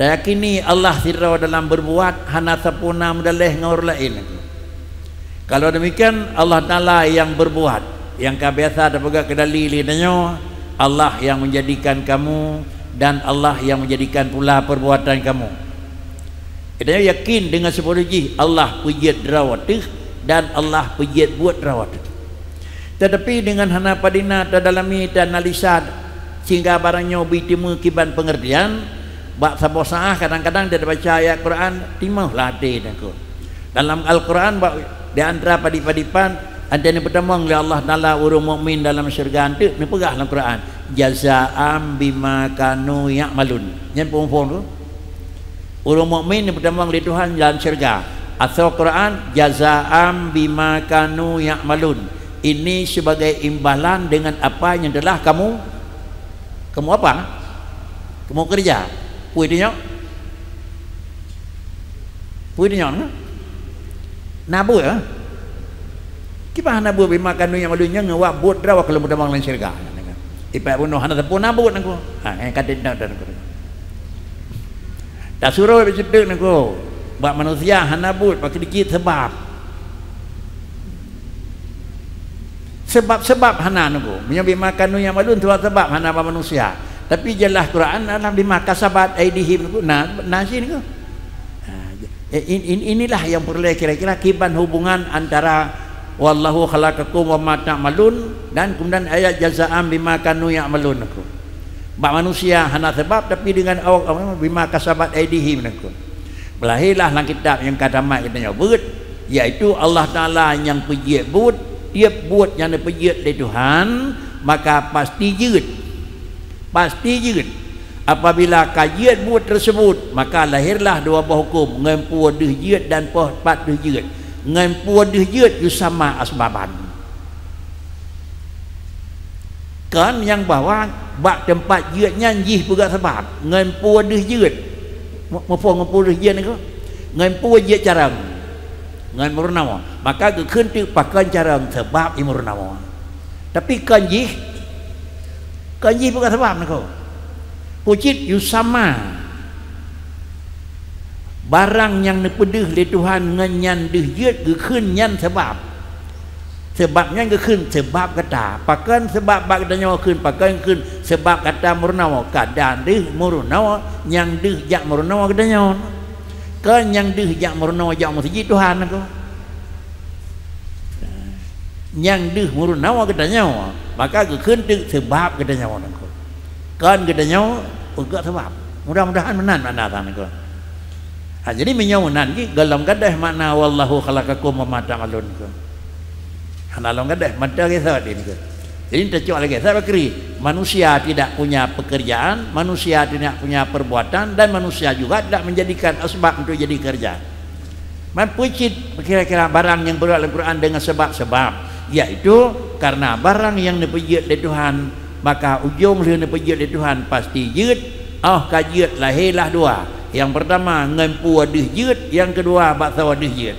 Tayakini Allah sidroe dalam berbuat, hana sapeue na meudaleh ngon ureuëng laén. Kalau demikian, Allah Taala yang berbuat, nyang ka biasa tapeugah keudali lé tanyoe, Allah yang menjadikan kamu dan Allah yang menjadikan pula perbuatan kamu. Geutanyoe yakin dengan sibagoe jih Allah peujeuet droe teuh dan Allah peujeuet buet droe teuh. Tetapi dengan hana padina tadalami, taanalisa, sehingga barang nyoe beuteumé kiban pengertian, bak saboh saát kadang-kadang tabaca ayat Quran, timoh lah até teungku. Dalam Al-Quran, bak di antara padip-padipan, antara neupeutamong lé Allah Taala ureuëng mukmin dalam syeuruga, enteuk neupeugah lam Quran, "Jazaam bima kanu ya'malun." Nyan peue muphom tu? Ureuëng mukmin neupeutamong lé Tuhan dalam syeuruga. Asoe Quran, "Jazaam bima kanu ya'malun." Ini sebagai imbalan dengan apa yang telah kamu, kamu apa? Kamu kerja. Peue teunyoe? Peue teunyoe, na? Na buet, eh? Kiban hana buet, bima kanu ya'malun nyan ngon wak buet droe ka lheueh meutamong lam syeuruga. Ipat bunoe hana sapeue na buet nangku. Ha, eh, ka teuntang teungku. Tasuroe beuceuteuk nangku. Bak manusia hana buet, bak keudikit sebab. Sebab-sebab hana nangku. Meunyoe bima kanu ya'malun, sebab-sebab hana bak manusia. Tapi jeulaih Quran adalah bima kasabat aidihim nangku. Na, na cit nangku. Ha, eh, in-, in-, inilah yang peureulée kira-kira kiban hubungan antara "Wallahu khalaqakum wa ma ta'malun" dan kemudian ayat "Jazaam bima kanu ya'malun" nangku. Bak manusia hana sebab, tapi dengan awak, bima kasabat aidihim nangku. Beulahé lah lam kitab nyang ka tamat geutanyoe beuet, yaitu Allah Taala nyang peujeuet buet, tiep buet nyang neupeujeuet lé Tuhan, maka pasti jeuet. Pasti jeuet. Apabila ka jeuet buet tersebut, maka lahirlah dua boh huköm, ngon peue deuh jeuet dan peue pat deuh jeuet. Ngon peue deuh jeuet yusamma asbaban. Kon nyang bahwa bak teumpat jeuet nyan jih peugah sabab, ngon peue deuh jeuet. Mu-, muphom ngon peue deuh jeuet nangku? Ngon peue jeuet carông. Ngon meurunoe. Maka geukheun teuk pakon carông, sabab i meurunoe. Tapi kon jih, kon jih peugah sabab nangku. Peue cit yusamma. Barang nyang neupeudeuh lé Tuhan ngon nyan deuh jeuet geukheun nyan sabab. Sabab nyan geukheun sabab gata. Pakon sabab bak geutanyoe kheun, pakon kheun sabab gata meurunoe, ka dan deuh meurunoe nyang deuh jak meurunoe geutanyoe. Kon nyang deuh jak meurunoe jak meuseujid Tuhan nangku. Nyang deuh meurunoe geutanyoe, maka geukheun teuk sabab geutanyoe nangku. Kon geutanyoe peugah sabab. Mudah-mudahan meunan makna tan nangku. Ha, jadi meunyoe meunan jih, golom gadôh makna "Wallahu khalaqakum wa ma ta'malun" nangku. Hana lom gadôh, mata gisa di nangku. Jadi tacok lagée sabab kri, manusia tidak punya pekerjaan, manusia tidak punya perbuatan, dan manusia juga tidak menjadikan asbab untuk jadi kerja. Man peue cit kira-kira barang nyang beureukat lam Quran deungon sabab-sabab, yaitu karena barang nyang neupeujeuet lé Tuhan, maka ujong lheueh neupeujeuet lé Tuhan pasti jeuet, óh ka jeuet lahé lah dua. Nyang peurtama ngon peue deuh jeuet, nyang keudua bak saboh deuh jeuet.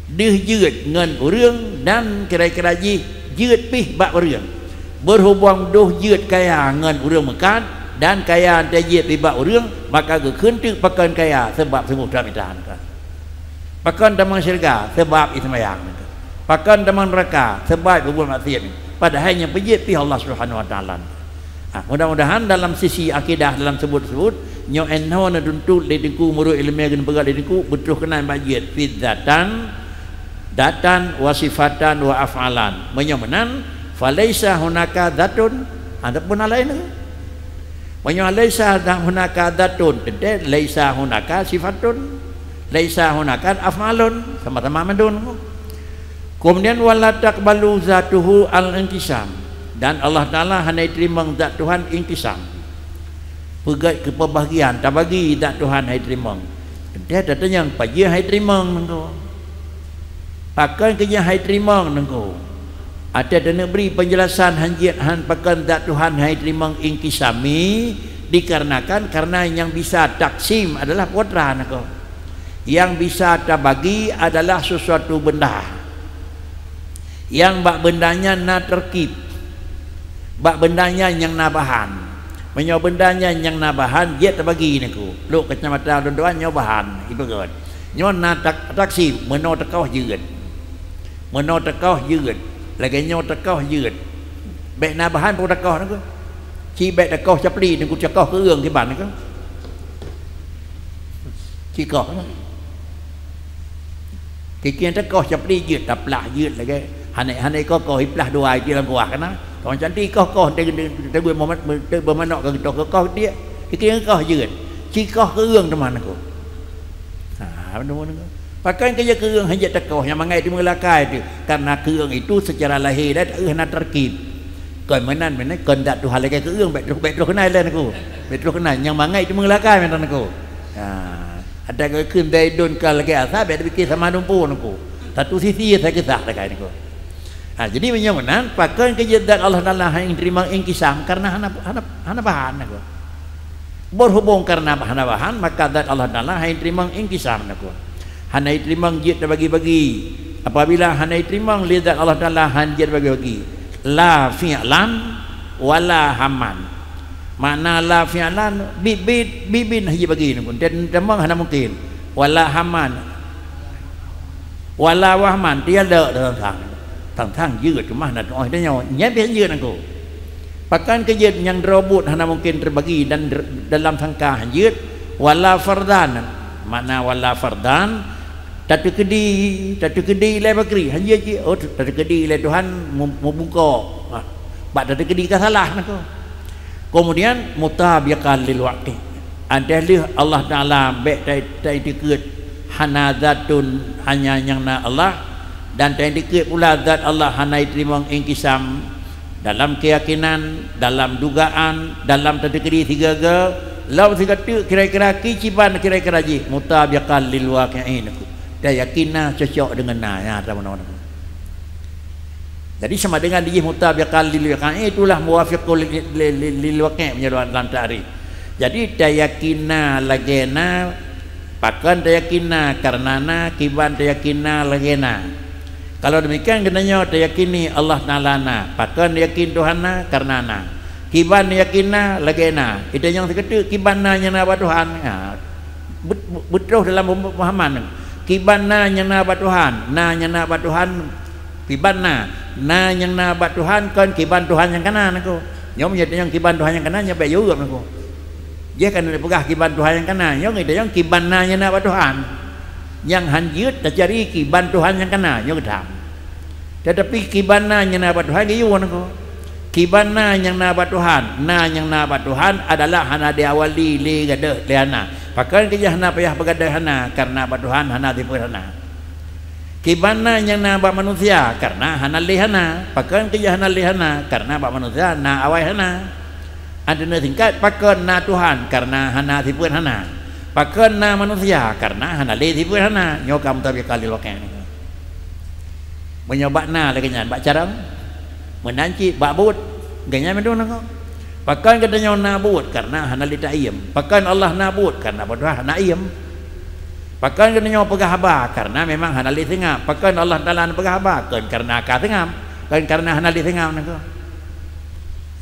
Deuh jeuet ngon ureuëng dan kira-kira jih jeuet pih bak ureuëng. Berhubung deuh jeuet kaya ngon ureuëng meukat dan kaya teuh jeuet pih bak ureuëng, maka geukheun teuk pakon kaya sabab sunggoh that mita nangka. Pakon tamong syeuruga? Sabab i seumayang nangka. Pakon tamong neuraka? Sabab i peubuet maksiat nangka. Padahai nyang peujeuet pih Allah Subhanahu Wa Taala. Ha, mudah-mudahan dalam sisi akidah dalam seubut-seubut nyoe, inoe neutuntut lé Teungku, meunurot iéleumé geuneuk peugah lé Teungku, beutôi keunan bak jeuet, fidzatan, Dzatan wa sifatan wa af'alan. Meunyoe meunan, falaisa hunaka dzatun, ataupun hal laén. Meunyoe laisa hunaka dzatun, teuntèe laisa hunaka sifatun, laisa hunaka af'alun, sama-sama mandum. Kemudian, wala taqbalu dzatuhu al-inqisam, dan Allah Taala hana jiteurimong zat Tuhan inqisam. Peugét keu peubagian, tabagi zat Tuhan hai teurimong. Teuntèe tatanyong, pajan hai teurimong nangko? Pakon keu jih hai teurimong nangko? Watèe taneuk bri peunjelasan hanjeuet han pakon zat Tuhan hai teurimong inqisami, dikarenakan, karena nyang bisa taksim adalah putra nangko. Nyang bisa tabagi adalah sesuatu benda. Nyang bak benda nyan na tarkib. Bak benda nyan nyang na bahan. Meunyoe benda nyan nyang na bahan, jeuet tabagi nangko. Lok kacamata lôn tuan nyoe bahan, ipeugét. Nyoe na tak-, taksim, meunoe teukoh jeuet. Meunoe teukoh jeuet. Lagèe nyoe teukoh jeuet. Bèk na bahan pun teukoh nangko. Ci bèk teukoh capli nangko, teukoh keueung kiban nangko. Ci koh. Kikieng teukoh capli jeuet, taplah jeuet lagèe. Hana, hana ikoh-koh, iplah dua iti lam kuah kana. Tong cantik ikoh-koh, teu-, teu-, teu-, beumanok ka geutoh keu koh tiek. Kikieng koh jeuet. Ci koh keueung teuma nangko. Ha, beuna nangko. Pakon keu jih keueung hanjeuet teukoh, nyang mangat teuma lakèe teuh. Karena keueung itu secara lahé dah, eh, na tarkib. Kon meunan, meunan, kon zat Tuhan lagèe keueung, bèk troh, bèk troh keunan lé nangko. Bèk troh keunan, nyang mangat teuma lakèe mantong nangko. Ha. Ada geukheun Zaidun ka lagèe asa, bèk tapike sama dumpeue nangko. Satu sisi sakeusah sakai nangko. Ha, jadi meunyoe meunan, pakon keu jih zat Allah Taala hana jiteurimong inqisam, karena hana, hana, hana bahan nangko. Berhubung karena hana bahan, maka zat Allah Taala hana jiteurimong inqisam nangko. Hana jiteurimong jeuet tabagi-bagi. Apabila hana jiteurimong lé zat Allah Taala hana jeuet tabagi-bagi. La fi'lan wala hamman. Makna la fi'lan, bit-bit, bit-bit hana jibagi nangko. Dan tamong hana mungkin. Wala hamman. Wala wahman, dia le tang-tang. Tang-tang jeuet cuma hana tu'oh tanyoe. Nyan pih jeuet nangko. Pakon keu jeuet nyang droe buet hana mungkin teubagi dan dr-, dalam sangka jeuet. Wala fardan. Makna wala fardan, tateukeudi, tateukeudi ilai bakri, hana jeuet. Oh, tateukeudi ilai Tuhan mu-, mubungkôk. Ha, bak tateukeudi ka salah nangko. Kemudian, mutabiqan lil waqi'. Adak lheueh Allah Taala bèk ta-, taiktikeuet hana zatun, hanya nyang na Allah, dan taiktikeuet pula zat Allah hana jiteurimong inqisam dalam keuyakinan, dalam dugaan, dalam tateukeudi sigaga, lom sigoe teuk kira-kira kiban kira-kira jih, mutabiqan lil waqi'i nangko. Tayakin na cocok deungon na, ya, teuma-teuma. Jadi, sama dengan dijih mutabiqan lil waqi'i, itulah muwafiqul li-, li-, li-, lil waqi' meunyoe dalam ta'rif. Jadi, tayakinna lagèe na, pakon tayakinna kareuna na, kiban tayakinna lagèe na. Kalau demikian, geutanyoe tayakini Allah Taala na, pakon yakin Tuhan na, kareuna na. Kiban yakinna lagèe na, geutanyoe sikeue kiban na nyang na bak Tuhan. Ha, bet-, bet-, beutôi dalam pemahaman. Kiban na nyang na bak Tuhan, na nyang na bak Tuhan, kiban na, na nyang na bak Tuhan kon kiban Tuhan nyang kana nangko. Nyoe meunyoe tanyong kiban Tuhan nyang kana, nyoe bèk jaweueb nangko. Jih kan neupeugah kiban Tuhan nyang kana, nyoe tanyong kiban na nyang na bak Tuhan. Nyang han jeuet tacari kiban Tuhan nyang kana, nyoe geutham. Tetapi kiban na nyang na bak Tuhan geuyue nangko. Kiban na nyang na bak Tuhan, na nyang na bak Tuhan adalah hana diawali lé gadôh lé hana. Pakon keujih hana payah beugadôh hana, kareuna bak Tuhan hana sifeuet hana. Kiban na nyang na bak manusia, kareuna hana lé hana. Pakon keujih hana lé hana, kareuna bak manusia na awai hana. Artinya singkat, pakon na Tuhan, kareuna hana sifeuet hana. Pakon na manusia, kareuna hana lé sifeuet hana. Nyoe ka mutabiqan lil waqi' nyoe. Meunyoe bak na lagèe nyan, bak carông, meunan cit bak buet, lagèe nyan mandum nangko. Pakon geutanyoe na buet, kareuna hana lé taiem. Pakon Allah na buet, kareuna bak Tuhan hana iem. Pakon geutanyoe peugah haba, kareuna memang hana lé seungab. Pakon Allah Taala neupeugah haba, kon kareuna ka seungab, kon kareuna hana lé seungab nangko.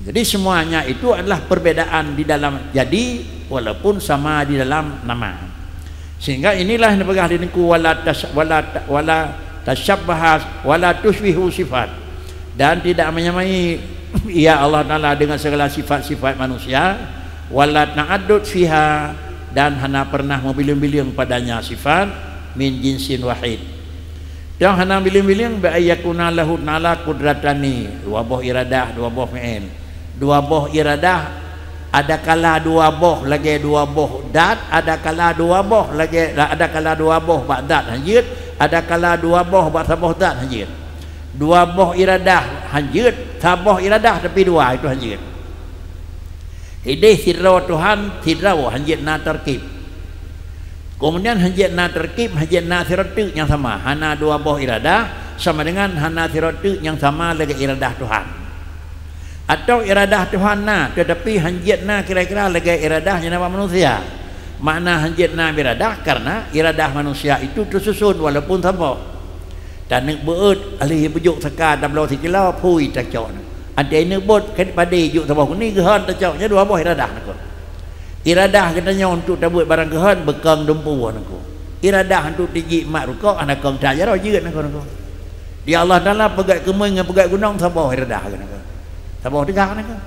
Jadi, semuanya itu adalah perbedaan di dalam jadi, walaupun sama di dalam nama. Sehingga inilah yang dipeugah di Teungku, "Wala tas-, wala ta-, wala tasyabbaha, wala tusybihu sifat." Dan tidak menyamai, ya Allah Taala, dengan segala sifat-sifat manusia, "Wala ta'addud fiha," dan hana pernah meubileung-bileung padanya sifat, "min jinsin wahid." Toh hana biléng-biléng, bi an yakuna lahu ta'ala qudratani, dua boh iradah, dua boh fi'il. Dua boh iradah, adakala dua boh lagée dua boh dat, adakala dua boh lagée, adakala dua boh bak dat hanjeuet, adakala dua boh bak saboh dat hanjeuet. Dua boh iradah hanjeuet, saboh iradah tapi dua, itu hanjeuet. Ideh sidroe Tuhan, sidroe hanjeuet na tarkib. Keumudian hanjeuet na tarkib, hanjeuet na sidroe teuk nyang sama, hana dua boh iradah, sama dengan hana sidroe teuk nyang sama lagée iradah Tuhan. Atawa iradah Tuhan na, teutapi hanjeuet na kira-kira lagée iradah nyang na bak manusia. Makna hanjeuet na iradah, karena iradah manusia itu teususun walaupun saboh. Taneuk beuet, alih beujok saka tabloe sikilo, phui tacok. Até neuk beuet, keu padé jok saboh kuni geuhon tacok, nyan dua boh iradah nakeuh. Iradah geutanyoe untuk tabeuet barang geuhon beukong dumpu nakeuh. Iradah untuk tijik mak rukok hana kong that jaroe jeuet nakeuh, nakeuh. Di Allah Taala peugét keumeung ngon peugét gunong saboh iradah nakeuh. Saboh teuga nakeuh.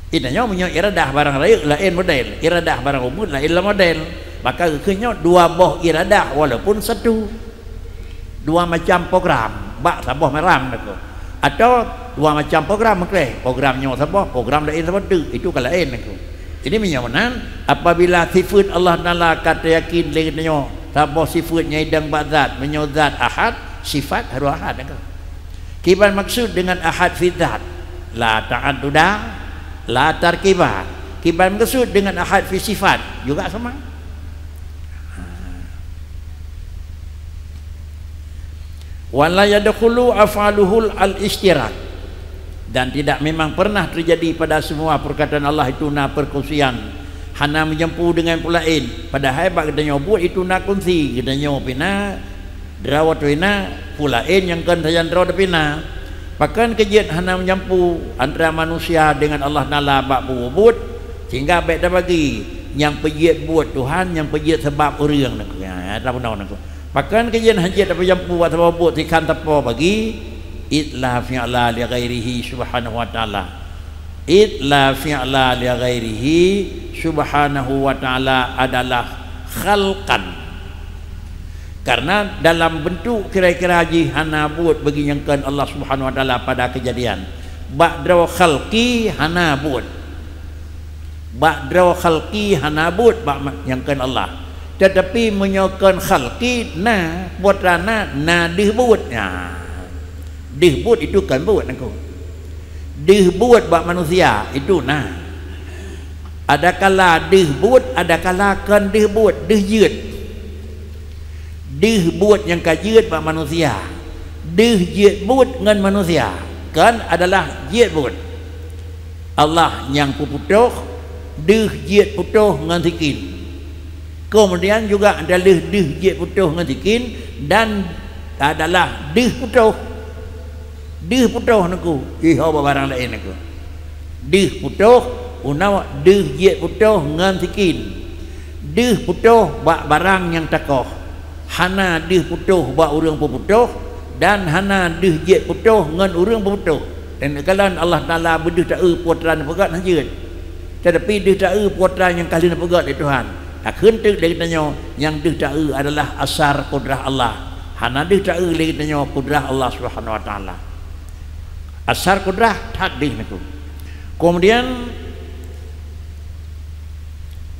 Geutanyoe meunyoe iradah barang rayeuk laén model, iradah barang umeut laén lom model. Maka geukheun nyoe dua boh iradah walaupun satu. Dua macam program bak saboh barang nakeuh. Atawa dua macam program meukreh, program nyoe saboh, program laén saboh teuk, itu ka laén nakeuh. Jadi meunyoe meunan, apabila sifeut Allah Taala ka teuyakin lé geutanyoe saboh sifeut nyang idong bak zat, meunyoe zat ahad, sifat harôh ahad nakeuh. Kiban maksud dengan ahad fi zat? La ta'adduda, la tarkiba. Kiban maksud dengan ahad fi sifat? Juga sama. Wa la yadkhulu af'aluhul al-isytirak. Dan tidak memang pernah terjadi pada semua perkataan Allah itu na perkongsian, hana meujampu dengan peue laén. Padahai bak geutanyoe buet itu na kongsi, geutanyoe pih na, droe teuh na, peue laén nyang kon sajan droe teuh pih na. Pakon keu jeuet hana meujampu antara manusia dengan Allah Taala bak buet-buet, sehingga bék tabagi nyang peujeuet buet Tuhan, nyang peujeuet sabab ureuëng nakeuh. Ya, ya, tapeunong nakeuh. Pakon keu jeuet hana jeuet tapeujampu bak saboh buet sikhan tapo bagi, id la fi'la li ghairihi subhanahu wa ta'ala. Id la fi'la li ghairihi subhanahu wa ta'ala adalah khalqan. Karena dalam bentuk kira-kira jih hana buet bagi nyang kon Allah Subhanahu wa Taala pada kejadian. Bak droe khalqi hana buet. Bak droe khalqi hana buet bak ma-, nyang kon Allah. Tetapi meunyoe kon khalqi na, putra na, na deuh buet. Nah, deuh buet itu kon buet nangku. Deuh buet bak manusia itu na. Adakala deuh buet, adakala kon deuh buet, deuh jeuet. Deuh buet nyang ka jeuet bak manusia, deuh jeuet buet ngon manusia, kon adalah jeuet buet. Allah nyang peuputôh deuh jeuet putôh ngon sikin. Keumudian juga adalah deuh jeuet putôh ngon sikin dan adalah deuh putôh. Deuh putôh nangku, iho bak barang laén nangku. Deuh putôh, unoe deuh jeuet putôh ngon sikin. Deuh putôh bak barang nyang takoh. Hana deuh putôh bak ureuëng peuputôh dan hana deuh jeuet putôh ngon ureuëng peuputôh. Dan kalon Allah Taala beudeuh taeu putra neupeugét hana jeuet. Tetapi deuh taeu putra nyang ka lheueh neupeugét lé Tuhan. Takheun teuk lé geutanyoe nyang deuh taeu adalah asar kudrah Allah. Hana deuh taeu lé geutanyoe kudrah Allah Subhanahu wa Taala. Asar kudrah that deuh nangku. Kemudian,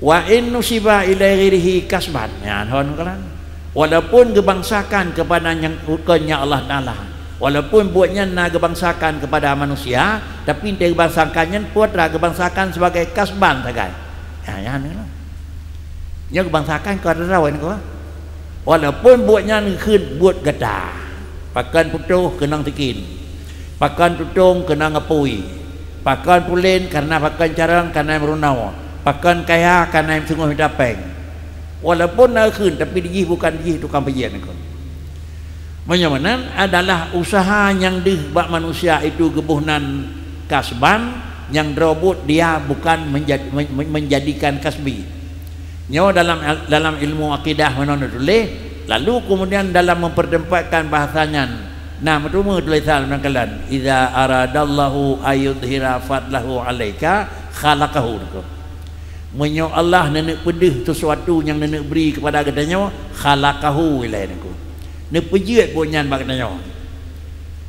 wa in nusiba ila ghairihi kasban. Ya, hon kalan. Walaupun geubangsakan kepada nyang bukan nya Allah Taala. Walaupun buet nyan na geubangsakan kepada manusia, tapi teuh geubangsakan nyan putra geubangsakan sebagai kasban sagai. Ya, ya, ni lah. Nyoe geubangsakan keu droe nangku. Walaupun buet nyan kheun buet gata, pakon putôh keunong sikin, pakon tutong keunong apui, pakon pulen karena pakon carông kana meurunoe, pakon kaya kana teungoh mita péng. Walaupun na kheun, tapi dijih bukan dijih tukang peujiet nangku. Meunyoe meunan adalah usaha nyang deuh bak manusia itu geuboh nan kasban, nyang droe buet dia bukan menjad-, men-, men-, menjadikan kasbi. Nyoe dalam, dalam ilmu akidah meunan tuléh, lalu kemudian dalam mempertempatkan bahasa nyan, na meuteumé tulisan meunan kalon, "Idza aradallahu ayyudhhira fadlahu alaika khalaqahu." Meunyoe Allah neuneuk peudeuh sesuatu nyang neuneuk bri kepada geutanyoe, khalaqahu ilai nangku. Neupeujeuet buet nyan bak geutanyoe.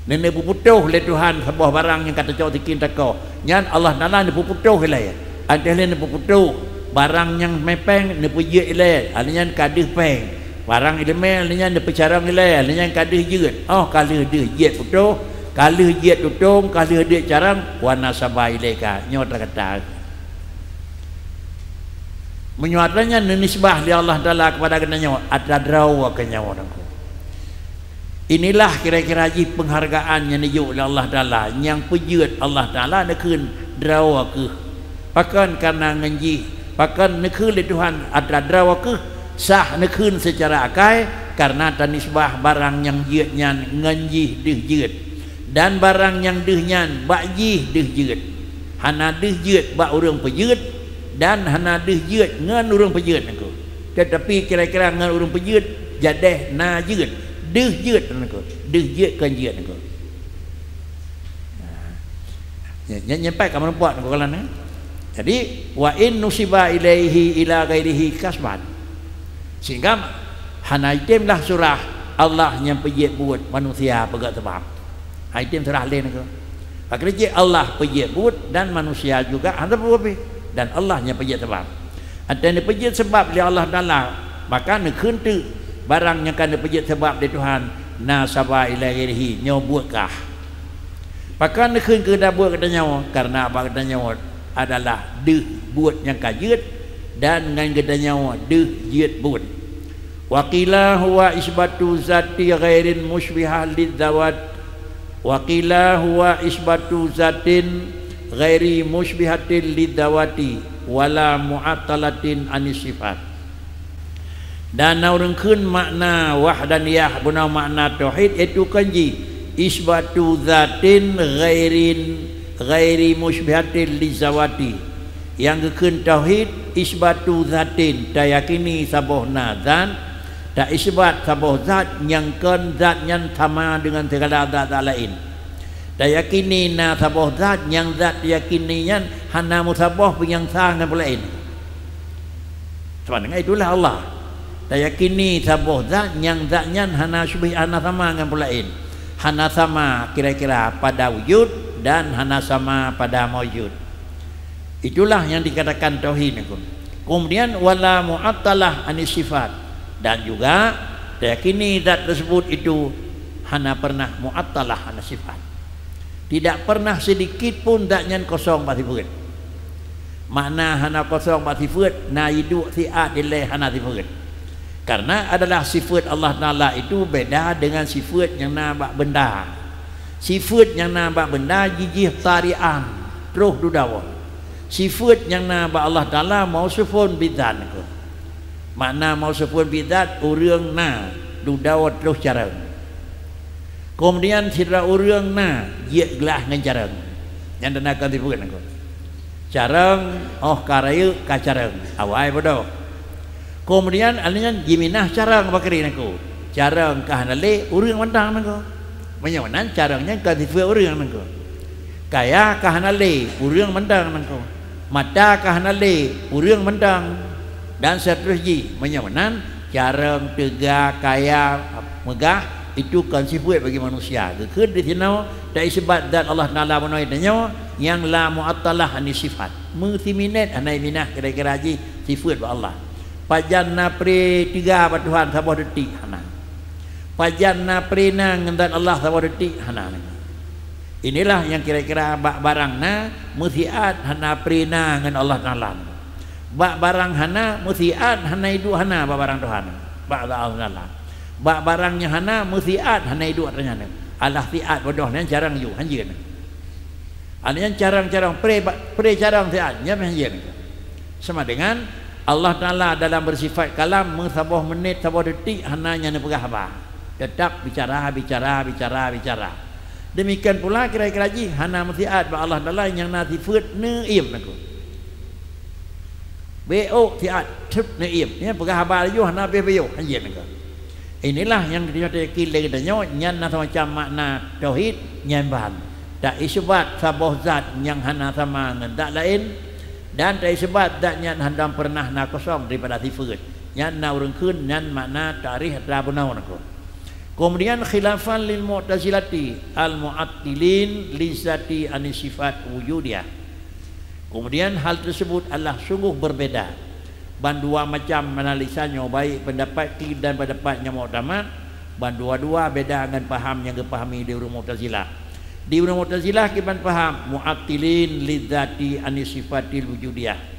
Neuneuk peuputôh lé Tuhan saboh barang nyang ka tacok sikin takoh. Nyan Allah Taala neupeuputôh ilée. Anteh lé neupeuputôh barang nyang mé péng neupeujeuet ilée, alèh nyan ka deuh péng. Barang ileumé alèh nyan neupeucarông ilée, alèh nyan ka deuh jeuet. Oh, ka lheueh deuh jeuet putôh, ka lheueh jeuet tutong, ka lheueh deuh carông, wa nasaba ilaika, nyoe teuka that. Meunyoe atra nyan neunisbah lé Allah Taala keupada geutanyoe, atra droe keu nyoe nangku. Inilah kira-kira jih penghargaan nyang neujok lé Allah Taala, nyang peujeuet Allah Taala neukheun droe kheueh. Pakon kareuna ngon jih, pakon neukheun lé Tuhan atra droe kheueh, sah neukheun seucara akai, kareuna tanisbah barang nyang jeuet nyan ngon jih deuh jeuet, dan barang nyang deuh nyan bak jih deuh jeuet. Hana deuh jeuet bak ureuëng peujeuet, dan hana deuh jeuet ngon ureuëng peujeuet nangku. Teutapi kira-kira ngon ureuëng peujeuet jadeh na jeuet, deuh jeuet nangku. Deuh jeuet kon jeuet nangku. Nah, nya, nya, nyampai ka meureumpok nangku kalon, eh. Jadi, wa in nusiba ilaihi ila ghairihi kasban. Sehingga hana item lah surah Allah nyang peujeuet buet manusia peugah teubang. Hai tem seurah lé nangku. Pakri cit Allah peujeuet buet dan manusia juga hana peue pih. Dan Allah nyang peujeuet sabab. Antara neupeujeuet sabab lé Allah Taala, maka neukheun teuk barang nyang ka neupeujeuet sabab lé Tuhan, nasaba ila ghairihi, nyoe buet kah. Pakon neukheun keu geutanyoe buet geutanyoe, kareuna bak geutanyoe adalah deuh buet nyang ka jeuet dan ngon geutanyoe deuh jeuet buet. Wa qila huwa isbatu zati ghairin musybiha lidzawat. Wa qila huwa isbatu zatin ghairi musybihatin lidzawati wala mu'attalatin anis sifat. Dan na ureuëng kheun makna wahdaniyah bunoe makna tauhid, yaitu kon jih isbatu zatin ghairin, ghairi musybihatin lidzawati. Nyang geukheun tauhid, isbatu zatin, tayakini saboh na zat, taisbat saboh zat nyang kon zat nyan sama deungon sigala zat-zat laén. Tayakini na saboh zat nyang zat tayakini nyan hana meusaboh pih nyang sa ngon peue laén. Sama dengan itulah Allah. Tayakini saboh zat nyang zat nyan hana syubih, hana sama ngon peue laén. Hana sama kira-kira pada wujud dan hana sama pada maujud. Itulah yang dikatakan tauhid nangku. Kemudian wala mu'attalah anis sifat, dan juga tayakini zat tersebut itu hana pernah mu'attalah anis sifat. Tidak pernah sedikit pun zat nyan kosong bak sifeuet. Makna hana kosong bak sifeuet, na iduek siat dilée hana sifeuet. Karena adalah sifeuet Allah Taala itu beda dengan sifeuet nyang na bak benda. Sifeuet nyang na bak benda jijih tarian, troh dudoe. Sifeuet nyang na bak Allah Taala mausufun bidzat nangku. Makna mausufun bidzat, ureuëng na dudoe troh carông. Kemudian sidroe ureuëng na jeuet glah ngon carông. Nyan tanda kon sifeuet nangku. Carông, óh ka rayeuk ka carông, awai bodoh. Kemudian alèh nyan jiminah carông bak kiri nangku. Carông ka hana lé, ureuëng mantong nangku. Meunyoe nan carông nyan kon sifeuet ureuëng nangku. Kaya ka hana lé, ureuëng mantong nangku. Mata ka hana lé, ureuëng mantong. Dan seterus jih, meunyoe nan carông, teuga, kaya, meugah, itu kon sifeuet bagi manusia. Geukheun di sinoe, taisbat zat Allah Taala bunoe tanyoe nyang la mu'attalah anis sifat. Meusiminét hana iminah kira-kira jih sifeuet bak Allah. Pajan na pré teuga bak Tuhan saboh detik hana. Pajan na pré na ngon zat Allah saboh detik hana. Inilah nyang kira-kira bak barang na meusiat hana pré na ngon Allah Taala. Bak barang hana meusiat hana iduek hana bak barang Tuhan. Bak Allah Taala. Bak barang nyang hana meusiat hana iduek atra nyan. Alah siat bodoh nyan carông yue hanjeut. Alèh nyan carông-carông, pré ba-, pré carông siat, nyan meuhanjeut. Sama dengan Allah Taala dalam bersifat kalam, meusaboh menit, saboh detik, hana nyan neupeugah haba. Tetap bicara, bicara, bicara, bicara. Demikian pula kira-kira jih, hana meusiat bak Allah Taala nyang na sifeuet neuiem nangku. Bék ôk siat, teutap neuiem. Nyan peugah haba laju hana habéh-habéh, hanjeut nangka. Inilah nyang geutanyoe tayakin lé geutanyoe, nyan na semacam makna tauhid nyan ban. Taiseubat saboh zat nyang hana sama ngon zat laén, dan taiseubat zat nyan hana pernah na kosong daripada sifeuet. Nyan na ureuëng kheun nyan makna ta'rif atra bunoe nangka. Kemudian khilafan lil Mu'tazilati al-mu'attilin lizzati anis sifat wujudiyah. Kemudian hal tersebut adalah sungguh berbeda. Ban dua macam analisa nyoe, baik pendapat kli dan pendapat nyang muktamad, ban dua-dua beda ngon paham nyang geupahami di ureuëng Mu'tazilah. Di ureuëng Mu'tazilah kiban paham mu'attilin lidzati anis sifatil wujudiyah.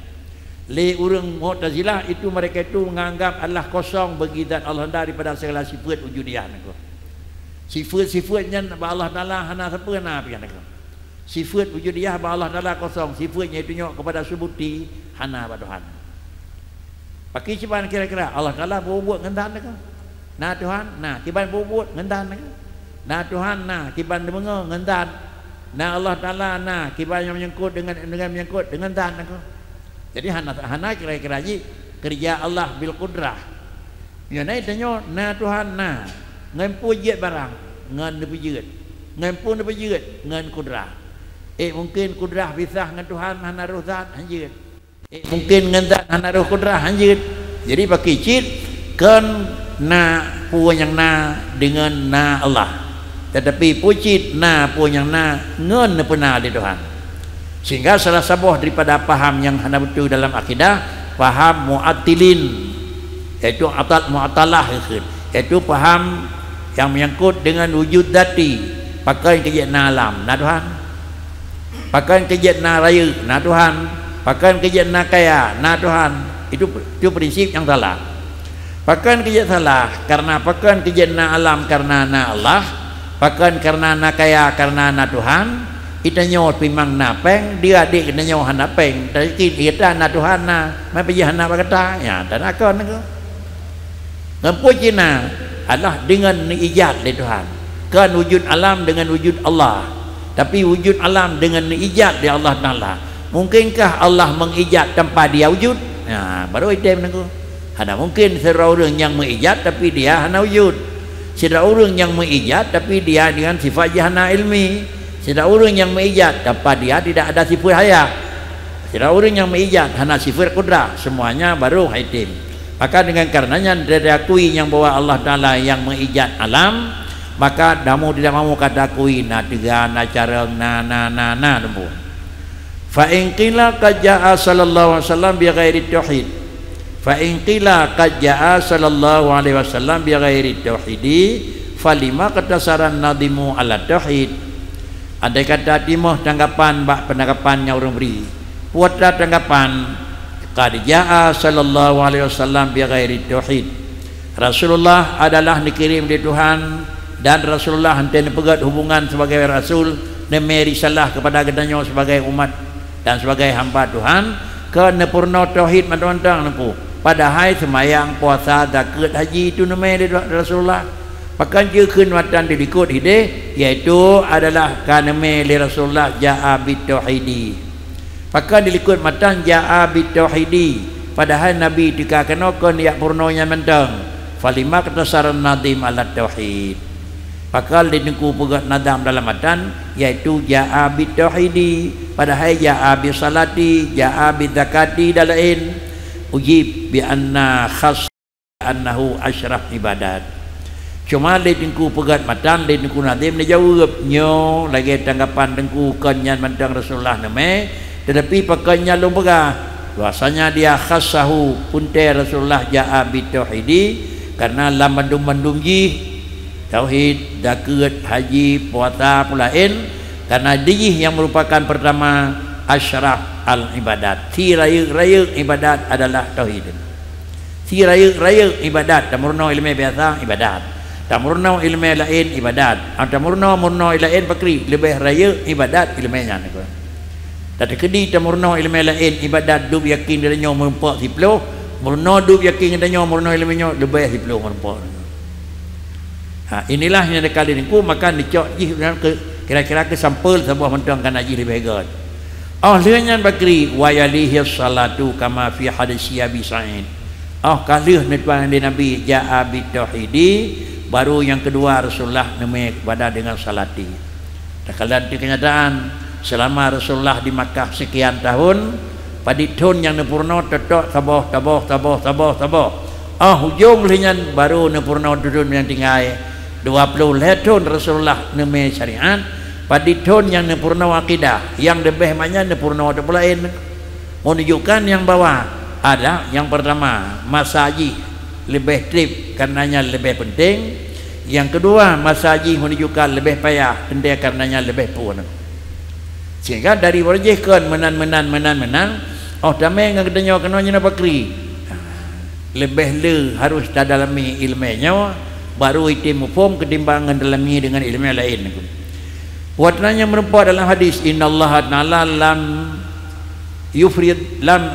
Lé ureuëng Mu'tazilah itu, mereka itu menganggap Allah kosong bagi zat Allah daripada segala sifat wujudiyah niko. Sifat-sifat nyan bak Allah Taala hana sapeue na pian niko. Sifat wujudiyah bak Allah Taala kosong, sifat nyang itu nyok kepada subuti hana bak Tuhan. Pakri kiban kira-kira Allah Taala beubuet ngon zat niko. Na Tuhan, na kiban beubuet ngon zat niko. Na Tuhan, na kiban deungoe ngon zat. Na Allah Taala, na kiban nyang menyangkut dengan, dengan menyangkut dengan zat niko. Jadi hana, hana kira-kira jih kerja Allah bil qudrah. Nyoe na tanyoe, na Tuhan na, ngon peue jeuet barang, ngon neupeujeuet, ngon peue neupeujeuet, ngon kudrah. Eh, mungkin kudrah pisah ngon Tuhan hana roh zat, hanjeuet. Eh, mungkin ngon zat hana roh kudrah, hanjeuet. Jadi pakri cit kon na peue nyang na deungon na Allah. Tetapi peue cit na peue nyang na ngon neupeuna lé Tuhan. Sehingga salah saboh daripada paham nyang hana beutôi dalam akidah, paham mu'attilin, yaitu atal-, mu'atalah, yaitu paham nyang menyangkut dengan wujud zati, pakon keu jeuet na alam, na Tuhan. Pakon keu jeuet na rayeuk, na Tuhan. Pakon keu jeuet na kaya, na Tuhan. Itu, itu prinsip nyang salah. Pakon keu jeuet salah, karena pakon keu jeuet na alam karena na Allah, pakon karena na kaya karena na Tuhan, geutanyoe pih mang na péng, di adik geutanyoe hana péng, tapi geutanyoe na Tuhan na, meupeujeuet hana bak gata, ya, tan akon niko. Ngon peue cit na, adalah dengan neuijat lé Tuhan. Kon wujud alam dengan wujud Allah, tapi wujud alam dengan neuijat lé Allah Taala. Mungkinkah Allah mengijat tanpa Dia wujud? Ya, baru item niko. Hana mungkin sidroe ureuëng nyang meuijat tapi dia hana wujud. Sidroe ureuëng nyang meuijat tapi dia dengan sifat jih hana ilmi. Sidroe ureuëng nyang meuijat tanpa dia tidak ada sifat hayah. Sidroe ureuëng nyang meuijat hana sifat kudrah, semuanya baru item. Maka dengan karena nyan, dari akui nyang bahwa Allah Taala nyang meuijat alam, maka mau tidak mau ka taakui na teuga, na carông, na, na, na, na, teumpu. Fa in qila qad jaa sallallahu alaihi wasallam bi ghairi tauhid. Fa in qila qad jaa sallallahu alaihi wasallam bi ghairi tauhidi, falima qatasaran nadhimu ala tauhid. Andai kata timoh tanggapan bak penanggapan nyang ureuëng bri, peue atra tanggapan, qad jaa sallallahu alaihi wasallam bi ghairi tauhid. Rasulullah adalah neukirém lé Tuhan, dan Rasulullah hana neupeugét hubungan sebagai rasul, neumé risalah kepada geutanyoe sebagai umat dan sebagai hamba Tuhan, keu neupeurunoe tauhid mantong-mantong, teumpu. Padahai seumayang, puasa, zakeuet, haji itu neumé lé Rasulullah. Pakon jeuet kheun matan dilikot hideh, yaitu adalah ka neumé lé Rasulullah jaa bit tauhidi. Pakon dilikot matan jaa bit tauhidi, padahai Nabi teuka keunoe kon jak peurunoe nyan mantong. Falima qatasaran nadhim ala tauhid. Pakon lé Teungku peugét nadham dalam matan, yaitu jaa bit tauhidi, padahai jaa bi salati, jaa bi zakati dan laén. Ujib bi anna khas annahu asyraf ibadat. Cuma lé Teungku peugét matan, lé Teungku Nazim neujaweueb, nyoe lagée tanggapan Teungku kon nyan mantong Rasulullah neumé, teutapi pakon nyan lôn peugah bahwasanya dia khassahu, peuntée Rasulullah jaa bit tauhidi, karena lam bandum-bandum jih tauhid, zakeuet, haji, puasa, peue laén, karena di jih nyang meurupakan peurtama asyraf al ibadat. Si rayeuk-rayeuk ibadat adalah tauhid. Si rayeuk-rayeuk ibadat, tameurunoe ileumé biasa ibadat, tameurunoe ileumé laén ibadat, ah, tameurunoe-meurunoe laén pakri leubeh rayeuk ibadat ileumé nyan. Tateukeudi tameurunoe ileumé laén ibadat dub yakin geutanyoe meurumpok siploh, meurunoe dub yakin geutanyoe meurunoe ileumé nyoe leubeh siploh meurumpok. Ha, inilah nyang teuka lé Teungku, maka neucok jih keu, kira-kira keu sampel saboh mantong kana jih leubeh göt. Óh lheueh nyan bakri, wa yalihi salatu kama fi hadisi Abi Sa'id. Óh ka lheueh neutuan lé Nabi jaa bit tauhidi, baru nyang keudua Rasulullah neumé kepada dengan salati. Takalon di kenyataan, selama Rasulullah di Makkah sekian tahun, padit thon nyang neupeurunoe teutap saboh, saboh, saboh, saboh, saboh. Óh ujong lheueh nyan baru neupeurunoe dusun nyang tinggai, Dua ploh lhèe thon Rasulullah neumé syariat, padum thon nyang neupeurunoe akidah, nyang leubeh manyak neupeurunoe teupeu laén. Menunjukkan nyang bahwa ada, nyang pertama, masa jih leubeh treb karenanya leubeh penting, nyang keudua, masa jih menunjukkan leubeh payah teuntèe karenanya leubeh phôn. Sehingga dari uroe jih kon meunan, meunan, meunan, meunan, 'oh tamè ngon geutanyoe keunoe nyoe pakri. Leubeh le harôh tadalami ileumèe nyoe, baru item muphom keutimbang ngon dalami deungon ileumèe laén. Buet na nyang meurumpok dalam hadis, "Innallaha ta'ala lam yufrid, lam,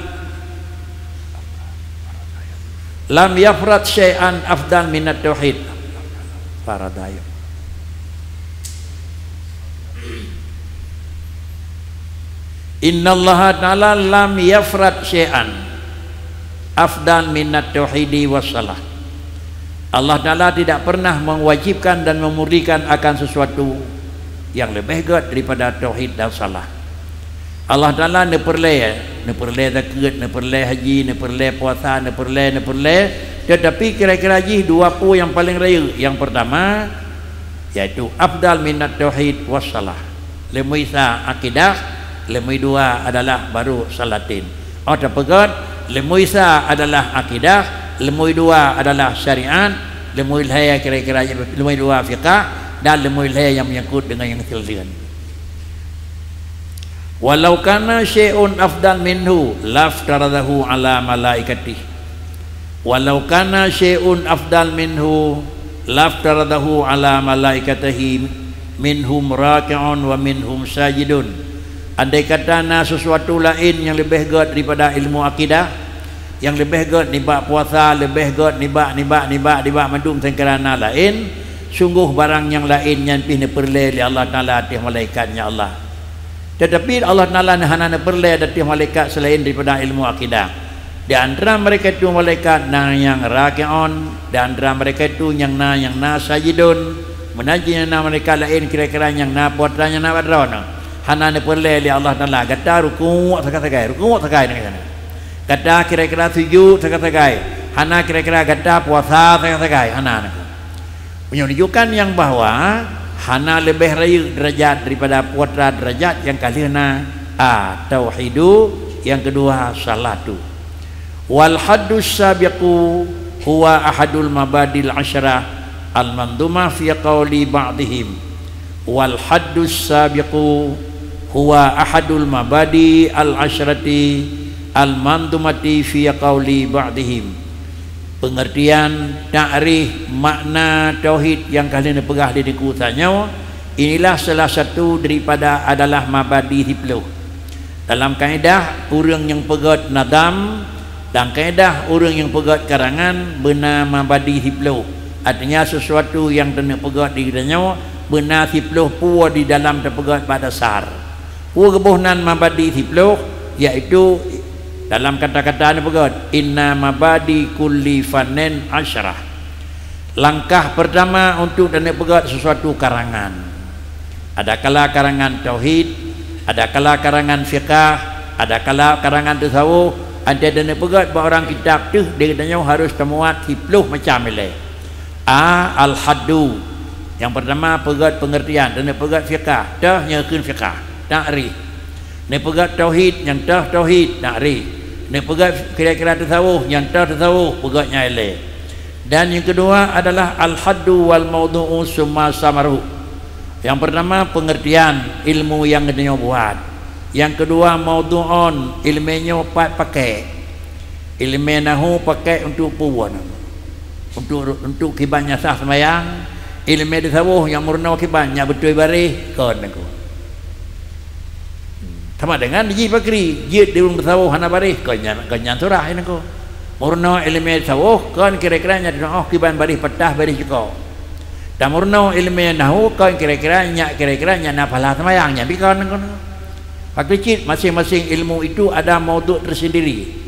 lam yafrad syai'an afdal minat tauhid." Farada. "Innallaha ta'ala lam yafrad syai'an afdal minat tauhidi wassalah." Allah Ta'ala tidak pernah mewajibkan dan memurnikan akan sesuatu yang lebih gét daripada tauhid dan salah. Allah Ta'ala neupeureulèe, neupeureulèe zakeuet, neupeureulèe haji, neupeureulèe puasa, neupeureulèe, neupeureulèe, tetapi kira-kira jih dua peue nyang paleng rayeuk. Nyang pertama, yaitu afdal minat tauhid wassalah. Leumui sa akidah, leumui dua adalah baru salatin. 'Oh tapeugöt, leumui sa adalah akidah, leumui dua adalah syariat, leumui lhèe kira-kira, leumui dua fiqah, dan leumui lhèe nyang menyangkut deungon nyang seuleuen. "Walau kana syai'un afdal minhu laftaradahu ala malaikatih. Walau kana syai'un afdal minhu laftaradahu ala malaikatihi minhum raki'un wa minhum sajidun." Andai kata na sesuatu laén nyang leubeh gét daripada ilmu akidah, nyang leubeh gét nibak puasa, leubeh gét nibak, nibak, nibak, nibak mandum sangkara na laén, sunggoh barang nyang laén nyan pih neupeureulèe lé Allah Ta'ala ateueh malaikat-Nya Allah. Tetapi Allah Ta'ala hana neupeureulèe ateueh malaikat selaén daripada ilmu akidah. Di antara mereka itu malaikat na nyang raki'un, di antara mereka itu nyang na, nyang na sajidun. Meunan cit nyang na malaikat laén kira-kira nyang na putra nyang na bak droeneuh. Hana neupeureulèe lé Allah Ta'ala, gata rukuk sagai-sagai, rukuk sagai nangkeuh. Gata kira-kira sujud sagai-sagai, hana kira-kira gata puasa sagai-sagai, hana nangkeuh. Meununjukkan nyang bahwa hana leubeh rayeuk deurajat daripada putra deurajat nyang ka lheueh na, a, tauhidu, nyang keudua salatu. "Wal haddus sabiqu huwa ahadul mabadil asyrah al-mandhumah fi qauli ba'dihim. Wal haddus sabiqu huwa ahadul mabadi al-asyrati al-mandhumati fi qauli ba'dihim." Pengertian, takrif, makna tauhid nyang ka lheueh neupeugah lé Teungku tanyoe, inilah salah satu daripada adalah mabadi siploh. Dalam kaedah ureuëng nyang peugét nazam, dalam kaedah ureuëng nyang peugét karangan, beuna mabadi siploh. Artinya, sesuatu nyang teuneuk peugét di geutanyoe beuna siploh peue di dalam teupeugét bak dasar. Peue geuboh nan mabadi siploh, yaitu dalam kata-kata neupeugét, "Inna mabadi kulli fannin asyrah." Langkah pertama untuk taneuk peugét sesuatu karangan. Adakala karangan tauhid, adakala karangan fiqah, adakala karangan tasawuf, ante taneuk peugét bak ureuëng kitab teuh di geutanyoe harus tamuat siploh macam ilée. A, al-haddu. Nyang pertama, peugét pengertian, taneuk peugét fiqah, teuh nyang kheun fiqah, takrif. Neupeugét tauhid, nyang teuh tauhid, takrif. Neupeugét kira-kira tasawuf, nyang teuh tasawuf, peugét nyang ilée. Dan nyang keudua adalah al-haddu wal maudhu'u summa samaruhu. Nyang pertama, pengertian ilmu nyang geutanyoe buat. Nyang keudua, maudhu'un, ileumé nyoe pat pakék. Ileumé nahu pakék untuk peue? Untuk, untuk kiban nyang sah seumayang. Ileumé tasawuf nyang meurunoe kiban, nyang beutôi baréh, kon nangko. Sama dengan jih pakri, jeuet di ureuëng tasawuf hana baréh, kon nyan, kon nyan surah nangko. Meurunoe ileumé tasawuf, kon kira-kira nyang teunoh kiban baréh patah, baréh cukôk. Dan meurunoe ileumé nahu, kon kira-kira nyak, kira-kira nyak na pahala seumayang, nyan pih kon nangko. Pakri cit, masing-masing ilmu itu ada maudhu' tersendiri.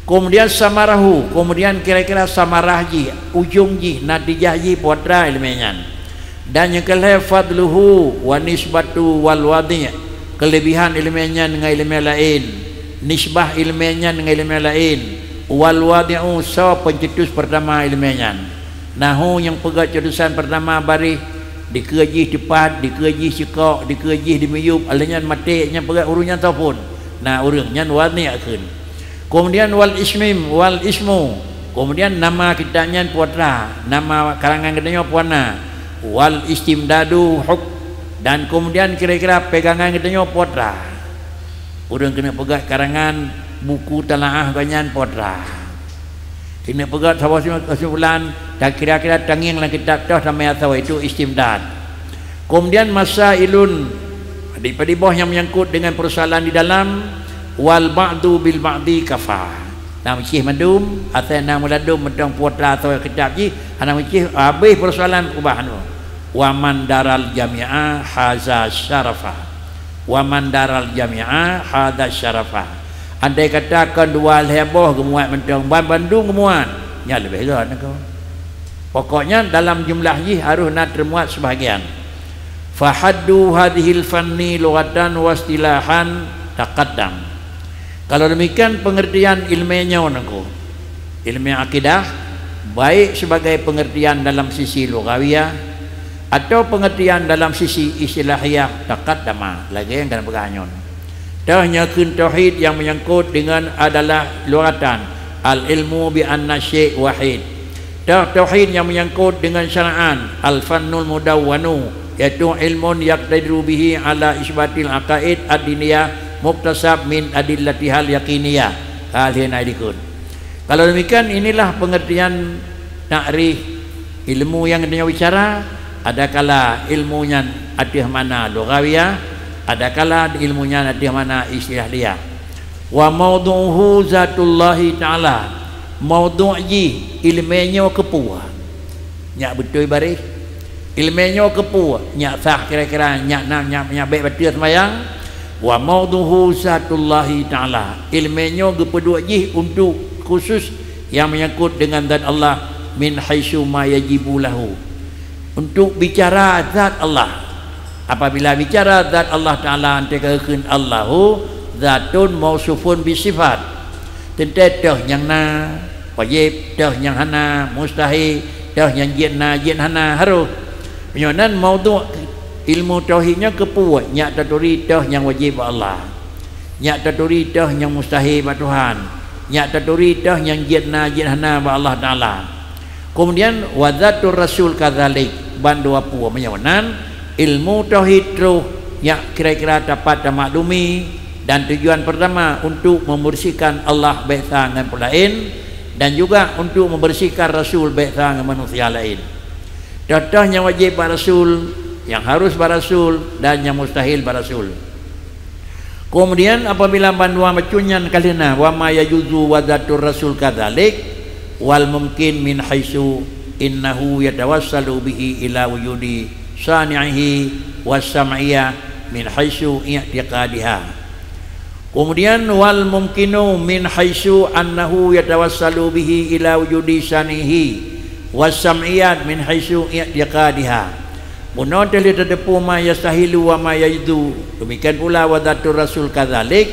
Kemudian samarahu, kemudian kira-kira samarah jih, ujong jih, natijah jih, putra ileumé nyan. Dan nyang keulhée fadluhu wa nisbatu wal wadi', keulebihan ileumé nyan ngon ileumé laén, nisbah ileumé nyan ngon ileumé laén, wal wadi'u, soe peuncetus pertama ileumé nyan. Nahu nyang peugét ceutusan peurtama baréh, dikeue jih teupat, dikeue jih ceukok, dikeue jih dimiyueb, lheueh nyan maté nyang peugét ureuëng nyan soe phon. Na ureuëng nyan waniek kheun. Keumudian wal ismim, wal ismu. Keumudian nama kitab nyan peue atra, nama karangan geutanyoe peue na. Wal istimdadu huk, dan keumudian kira-kira pegangan geutanyoe peue atra. Ureuëng keuneuk peugét karangan buku talaah gobnyan peue atra. Keuneuk peugét saboh kesimpulan, dan kira-kira tangieng lam kitab toh samai asoe, itu istimdad. Keumudian masailun, di padum boh nyang meunyangkot deungon peursoalan di dalam, wal ba'du bil ba'di kafa. Na meucih mandum, asai na meuladum mantong peue atra asoe kitab jih, hana meucih, habéh peursoalan ubah anu. Wa man daral jami'a haza syarafa. Wa man daral jami'a haza syarafa. Andai kata kon dua lhée boh geumuat mantong, ban bandum geumuat, nyan leubeh gét nangko. Pokoknya dalam jumlah jih harôh na teumuat seubahagian. Fahaddu hadhil fanni lughatan wa istilahan taqaddam. Kalau demikian pengertian ilmu nyoe nangko. Ilmu akidah, baik sebagai pengertian dalam sisi lughawiyah atau pengertian dalam sisi istilahiyah, taqaddama, lagée nyang ka neupeugah nyoe. Toh nyoe kheun tauhid nyang meunyangkot deungon adalah lughatan, al-ilmu bi anna syai' wahid. Toh tauhid nyang meunyangkot deungon syar'an, al-fannul mudawwanu, yaitu ilmun yaqtadiru bihi ala isbatil aqaid ad-diniyah muktasab min adillatihal yaqiniyah. Ka lheueh na dikheun. Kalau demikian, inilah pengertian takrif ilmu nyang geutanyoe bicara, adakala ilmu nyan ateueh makna lughawiyah, adakala ilmu nyan ateueh makna istilahiyah. Wa maudhu'uhu zatullahi ta'ala. Maudhu' jih ilmu nyoe keupeue? Nyak beutôi baréh. Ilmu nyoe keupeue? Nyak sah kira-kira, nyak na, nyak, nyak bék bateue seumayang. Wa maudhu'uhu zatullahi ta'ala. Ilmu nyoe geupeuduek jih untuk khusus nyang meunyangkot deungon zat Allah, min haitsu ma yajibu lahu. Untuk bicara zat Allah. Apabila bicara zat Allah Ta'ala, teuka kheun Allahu zatun mausufun bisifat. Teuntée toh nyang na, wajéb, toh nyang hana, mustahil, toh nyang jeuet na, jeuet hana, harôh. Meunyoe nan maudhu' ilmu tauhid nyoe keupeue, nyak taturi toh nyang wajéb bak Allah. Nyak taturi toh nyang mustahil bak Tuhan. Nyak taturi toh nyang jeuet na, jeuet hana bak Allah Ta'ala. Keumudian, wa zatur rasul kadzalik, ban dua pue meunyoe nan, ilmu tauhid troh nyak kira-kira dapat tamaklumi, dan tujuan peurtama untuk membersihkan Allah bék sa ngon peue laén, dan juga untuk membersihkan rasul bék sa ngon manusia laén. Toh-toh nyang wajéb bak rasul, nyang harôh bak rasul, dan nyang mustahil bak rasul. Keumudian, apabila bandua bacut nyan ka lheueh na, wa ma yajuzu wa zatur rasul kadzalik, wal mumkin min haitsu innahu yatawassalu bihi ila wujudi sani'ihi, was sam'iyah min haitsu i'tiqadiha. Keumudian, wal mumkinu min haitsu annahu yatawassalu bihi ila wujudi sani'ihi, was sam'iyat min haitsu i'tiqadiha. Bunoe teuh lheueh tateupeue ma yastahilu wa ma yajuzu, demikian pula wa zatur rasul kadzalik,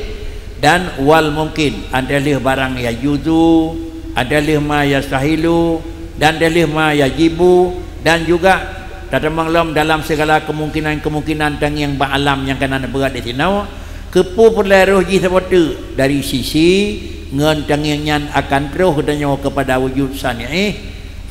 dan wal mungkin, 'an teuh lheueh barang yajuzu, 'an teuh lheueh ma yastahilu, dan teuh lheueh ma yajibu, dan juga tatamong lom dalam segala kemungkinan-kemungkinan tangieng bak alam nyang ka na neupeugah di sinoe, keupeue peureulée roh jih saboh teuk dari sisi ngon tangieng nyan akan troh geutanyoe keupada wujud sani'ih,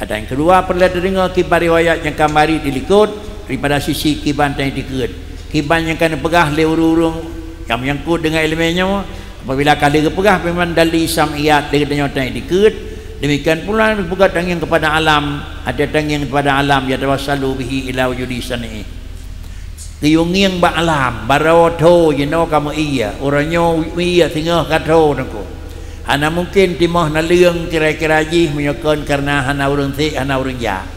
dan keudua, peureulée teudeungoe kiban riwayat nyang ka mari di likot daripada sisi kiban tangieng dikeue. Kiban nyang ka neupeugah lé ureuëng-ureuëng nyang meunyangkot deungon iéleumé nyoe, apabila ka lheueh geupeugah peuman dali sam'iyat lé geutanyoe tangieng dikeue, demikian pula neupeugah tangieng keupada alam, ada tangieng keupada alam, yatawassalu bihi ila wujudi sani'ih. Geuyungieng bak alam, barô tho jinoe ka meu-ie, uroe nyoe meu-ie singoh ka tho teungku. Hana mungken timoh naleueng kira-kira jih meunyoe kon kareuna hana ureuëng sék, hana ureuëng jak.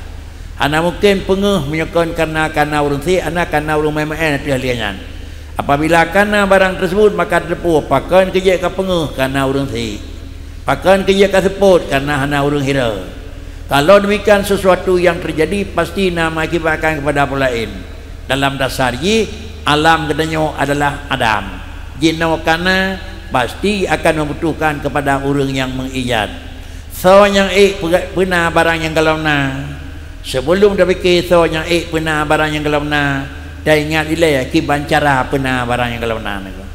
Hana mungken peungeuh meunyoe kon kareuna kana ureuëng sék, hana kana ureuëng meu'én-meu'én ateueh lieng nyan. Apabila kana barang teusebut, maka teupeu pakon keu jeuet ka peungeuh kareuna ureuëng sék. Pakon keu jeuet ka seupôt kareuna hana ureuëng hireue. Kalau demikian sesuatu yang terjadi, pasti na mengakibatkan kepada peue laén. Dalam dasar jih, alam geutanyoe adalah adam. Jinoe kana pasti akan membutuhkan kepada ureuëng nyang meuijat. Soe nyang ék peuga-, peuna barang nyang golom na? Sibeulom tapike soe nyang ék peuna barang nyang gohlom na, taingat ilée kiban cara peuna barang nyang gohlom na nyoe.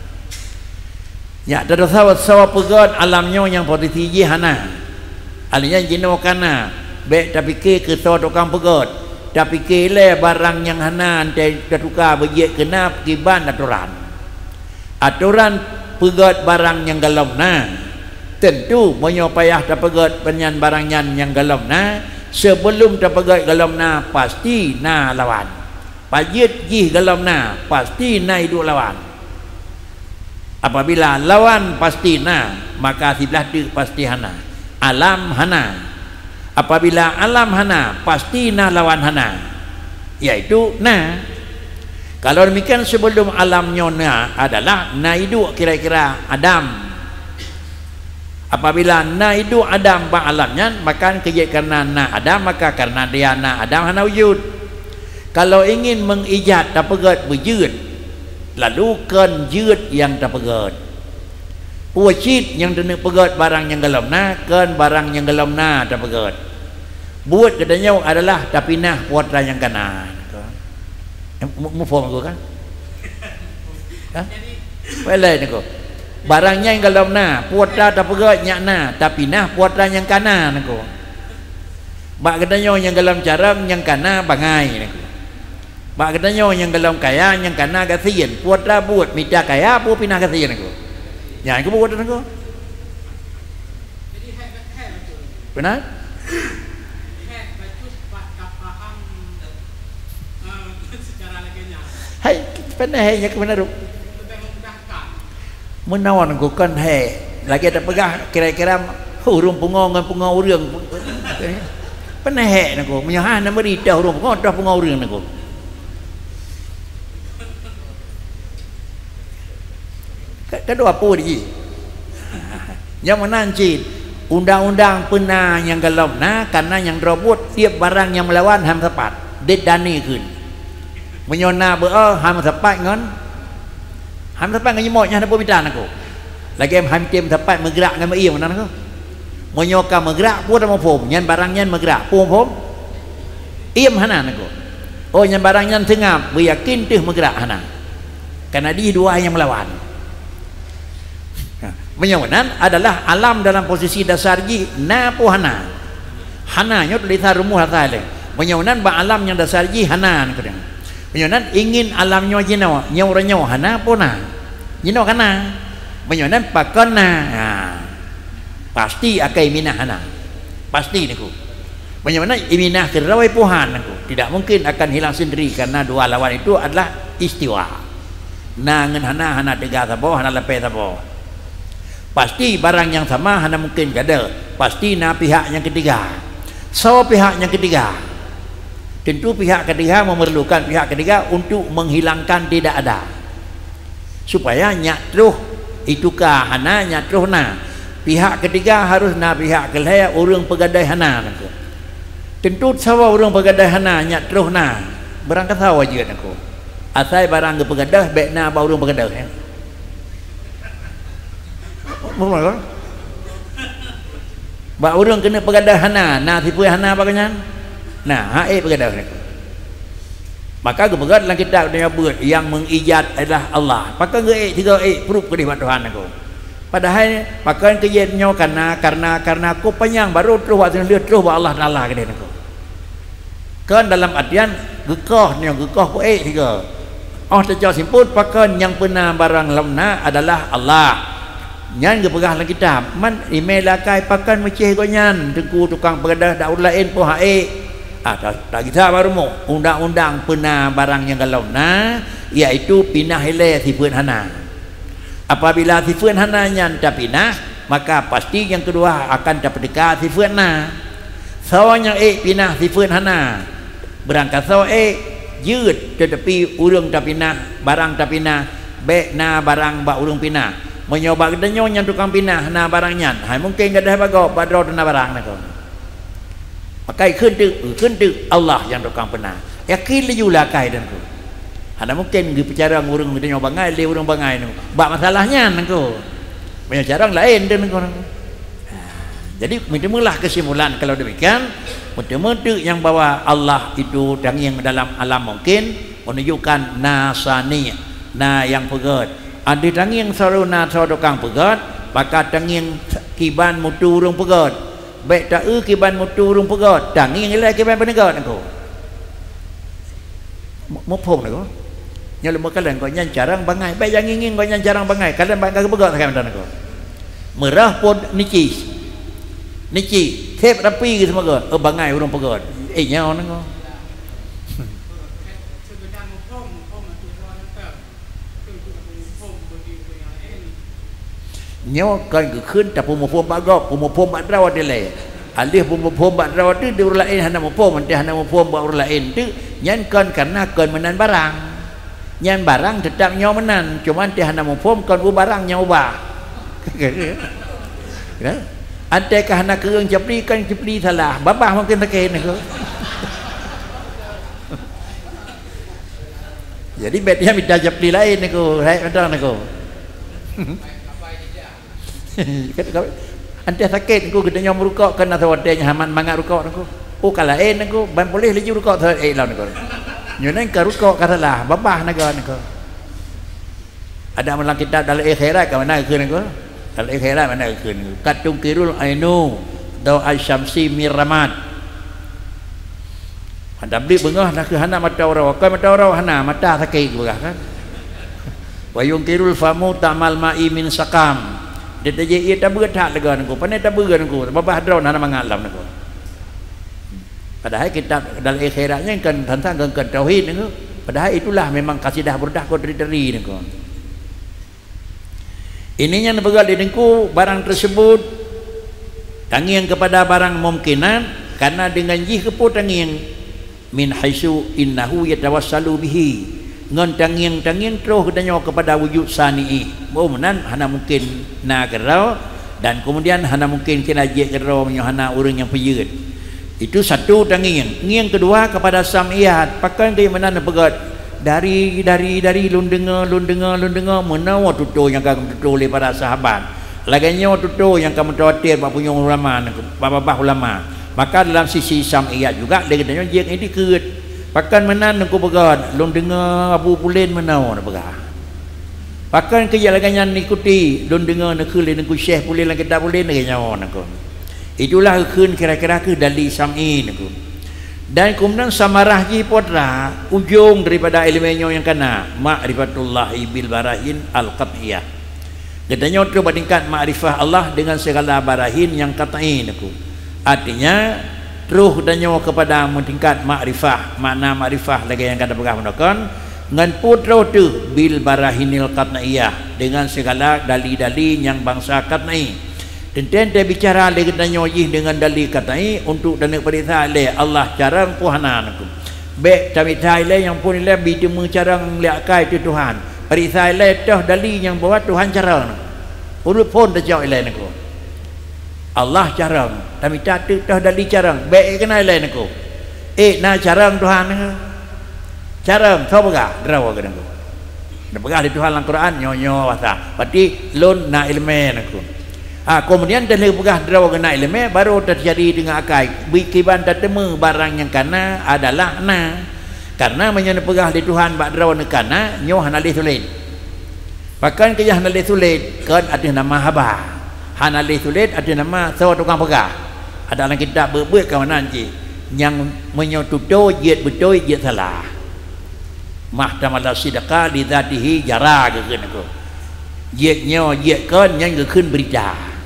Nyak tadosa soe peugét alam nyoe nyang posisi jih hana. Alam nyan jinoe ka na, bék tapike keu soe tukang peugét. Tapike ilée barang nyang hana teutuka beujeuet keu na kiban atoran. Atoran peugét barang nyang gohlom na. Teuntu meunyoe payah tapeugét peunyan barang nyan nyang gohlom na, sibeulom tapeugét gohlom na pasti na lawan. Pajoh jih gohlom na, pasti na iduek lawan. Apabila lawan pasti na, maka siblah teuk pasti hana. Alam hana. Apabila alam hana, pasti na lawan hana, yaitu na. Kalau demikian, sibeulom alam nyoe na adalah na iduek kira-kira Adam. Apabila na iduek Adam bak alam nyan, maka keujeuet karena na Adam, maka karena dia na Adam hana wujud. Kalau ingin mengijat tapeugét beujeuet, lalu kon jeuet nyang tapeugét. Peue cit nyang teuneuk peugét barang nyang gohlom na, kon barang nyang gohlom na tapeugét. Buet geutanyoe adalah tapinah peue atra nyang ka na. Mu-, mu-, muphom aku kan? Ha? Peue lé niko. Barang nyang gohlom na, peue atra tapeugét nyak na, tapinah peue atra nyang ka na niko. Bak geutanyoe nyang gohlom carông nyang ka na bangai niko. Bak geutanyoe nyang gohlom kaya nyang ka na gasien, peue atra buet mita kaya peue pinah gasien niko. Nyan keuh buet niko. Beuna? Hai, peunah hai nyan keuh beuna rup. Meunan ngon kon hai. Lagée tapeugah kira-kira ureuëng pungo ngon pungo ureuëng. Peunah hai nyan keuh. Meunyoe hana meuri toh ureuëng pungo, toh pungo ureuëng nyan keuh. Ka, ka dua peue jih. Nyang meunan cit, undang-undang peuna nyang gohlom na, karena nyang droe buet tieb barang nyang meulawan han meusapat. Deuet dani kheun. Meunyoe na beu-o han meusapat ngon, han meusapat ngon jimot nyan hana peue mita nako. Lagée han meusapat meugrak ngon meuiem meunan nako. Meunyoe ka meugrak, peue tamuphom? Nyan barang nyan meugrak. Peue muphom? Iem hana nako. Oh, nyan barang nyan seungab, beuyakin teuh meugrak hana. Karena di dua nyang meulawan. Nah, meunyoe meunan adalah alam dalam posisi dasar jih na peue hana. Hana nyoe tulisan rumoh asai lé. Meunyoe meunan bak alam nyang dasar jih hana nako. Meunyoe meunan ingin alam nyoe jinoe, nyoe uroe nyoe hana peue na. Jinoe ka na. Meunyoe meunan pakon na. Ha. Pasti akai minah hana. Pasti niko. Meunyoe meunan iminah keudroe peue han niko. Tidak mungkin akan hilang sendiri karena dua lawan itu adalah istiwa. Na ngon hana, hana teuga saboh, hana lapée saboh. Pasti barang nyang sama hana mungken gadoh. Pasti na pihak nyang keutiga. Soe pihak nyang keutiga? Tentu pihak keutiga memerlukan pihak keutiga untuk menghilangkan tidak ada. Supaya nyak troh ituka hana, nyak troh na. Pihak keutiga harus na pihak keulhée ureuëng peugadai hana nangkeuh. Tentu sawa ureuëng peugadai hana, nyak troh na. Barang kasawa jeuet nangkeuh. Asai barang geupeugadai bék na bak ureuëng peugadai, ya. Betul kan? Bak ureuëng keuneuk peugadai hana, na sifeuet hana bak nyan? Na, hak ék peugadai nangkeuh. Maka geupeugah lam kitab donya beuet, yang mengijat adalah Allah. Pakon geuék sigoe ék prup keudeh bak Tuhan nangkeuh. Padahai pakon keujeuet nyoe karena, karena, karena ku panyang baru troh bak lheueh troh bak Allah Taala keudeh nangkeuh. Kon dalam artian geukoh nyoe geukoh ku ék sigoe. Oh teucok simpul pakon nyang peuna barang lom na adalah Allah. Nyan geupeugah lam kitab, man imé lakai pakon meucéh gobnyan teungku tukang peugadai dak ureuëng laén poh hak ék. Ah, ta-, tagisa baru mo, undang-undang peuna barang nyang golom na, yaitu pinah ilée sifeuet hana. Apabila sifeuet hana nyan tapinah, maka pasti nyang keudua akan tapeuteuka sifeuet na. Soe nyang ék pinah sifeuet hana, beurangkasoe ék jeuet, teutapi ureuëng tapinah, barang tapinah, bék na barang bak ureuëng pinah. Meunyoe bak geutanyoe nyang tukang pinah na barang nyan, hai mungken gadôh bagoe bak droe teuh na barang nangkeuh. Maka ikheun teuk, ikheun teuk Allah nyang tukang peuna. Yakin laju lakai teungku. Hana mungken geupeucarông ureuëng geutanyoe bangai lé ureuëng bangai nangkeuh. Bak masalah nyan nangkeuh. Meunyoe carông laén teungku nangkeuh. Jadi, meuteumeulah kesimpulan kalau demikian, meuteumeuteuk nyang bahwa Allah itu tangieng dalam alam mungkin, menunjukkan na sani, na nyang peugöt. Adak tangieng selalu na soe tukang peugöt, maka tangieng kiban mutu ureuëng peugöt. Bék ta-eu kiban mutu ureuëng peugöt, tangieng ilée kiban peuneugöt niko. Mu-, muphom niko. Nyoe leumo kalon gobnyan carông bangai. Bék jangieng gobnyan carông bangai. Kalon bangai geupeugöt sagai mantong niko. Meurah pod nicis. Nici. Theb rapi geuseumeugot. Oh, bangai ureuëng peugöt. Eh, nyoe niko. Nyoe kon geukheun tapeumuphom bak gob, peumuphom bak droe dilée. Aléh peumuphom bak droe teuh di ureuëng laén hana muphom, teuh hana muphom bak ureuëng laén teuh, nyan kon kareuna kon meunan barang. Nyan barang teutap nyoe meunan, cuman teuh hana muphom kon u barang nyang ubah. Ya. Antée ka hana keureung capli, kon capli salah, babah mungken sakét niko. Jadi, bék dia mita capli laén niko, hai mantong niko. Antée sakét niko, geutanyoe meurukok, kan asa watée nyan haman mangat rukok niko. Oh, ka laén niko, ban puléh laju rukok sa-, eh, lom niko. Nyoe nan ka rukok ka salah, babah naga niko. Ada malam kitab dalam akhirat ka mana geukheun niko? Dalam akhirat mana geukheun niko? Katungkirul ainu dau asyamsi mirramat. Mata blik beungoh nakeuh hana mata uroe, kon mata uroe hana, mata sakét geupeugah kan. Wa yungkirul famu ta'mal ma'i min sakam. Dia tajak ia tabeue that lega niko, pane tabeue niko, babah droe hana mangat lom niko. Padahai kitab dalam akhirat nyan kan tantang kan, kan tauhid niko. Padahai itulah memang kasidah burdah ko teri-teri niko. Ini nyang peugah di teungku barang tersebut tangieng kepada barang mumkinat, karena dengan jih keupeue tangieng, min haitsu innahu yatawassalu bihi, ngon tangieng-tangieng troh geutanyoe kepada wujud sani'i. Boh meunan hana mungkin na keudroe, dan kemudian hana mungkin kira jeuet keudroe meunyoe hana ureuëng nyang peujeuet. Itu satu tangieng. Ngieng keudua kepada sam'iyat. Pakon keu meunan neupeugét, dari, dari, dari lôn deungoe, lôn deungoe, lôn deungoe, meunoe tutoe nyang ka meututoe lé para sahabat. Lagée nyoe tutoe nyang ka mutawatir bak punyueng ulama, bak babah ulama. Maka dalam sisi sam'iyat juga lé geutanyoe jeuet ngon dikeue. Pakon meunan neupeugét, lôn deungoe Abu Pulen meunoe neupeugah. Pakon keu jak lagée nyan ikuti, lôn deungoe neukheun lé Teungku Syekh Pulen lam kitab Pulen lagée nyoe niko. Itulah geukheun kira-kira kheueh dali sam'i niko. Dan keumudian samarah jih putra, ujong daripada iéleumé nyoe nyang kana, ma'rifatullahi bil barahin al-qat'iyah. Geutanyoe troh bak tingkat makrifah Allah dengan segala barahin nyang qat'i niko. Artinya, troh geutanyoe kepada meutingkat makrifah, makna makrifah lagée nyang ka tapeugah meunoe kon, ngon peue troh teuh bil barahinil qat'iyah, dengan segala dali-dali nyang bansa qat'i. Teuntée teubicara lé geutanyoe jih dengan dali qat'i untuk taneuk peuriksa lé Allah carông peue hana niko. Bék tamita ilée nyang phon ilée bi teumeucarông lé akai teuh Tuhan. Peuriksa ilée toh dali nyang bahwa Tuhan carông niko. Ureuëng phon tacok ilée niko. Allah carông, tamita teuk toh dali carông, bék keunan ilée niko. Eh, na carông Tuhan niko. Carông, soe peugah? Droe keunan niko. Neupeugah lé Tuhan lam Quran, nyoe-nyoe wasa. Berarti lôn na iéleumé niko. Ah, keumudian teuh lheueh peugah droe keunan iéleumé, baru teucari deungon akai. Bit kiban tateumé barang nyang kana adalah na. Karena meunyoe neupeugah lé Tuhan bak droe nyoe kana, nyoe hana lé sulet. Pakon keu nyan hana lé sulet, kon ateueh nama haba. Hana lé sulet ateueh nama soe tukang peugah. Ada lam kitab beuet-beuet ka meunan cit. Nyang meunyoe tutoe jeuet beutôi, jeuet salah. Mahtamala sidqa li dzatihi jara geukheun niko. Jeuet nyoe, jeuet kon, nyan geukheun beurita.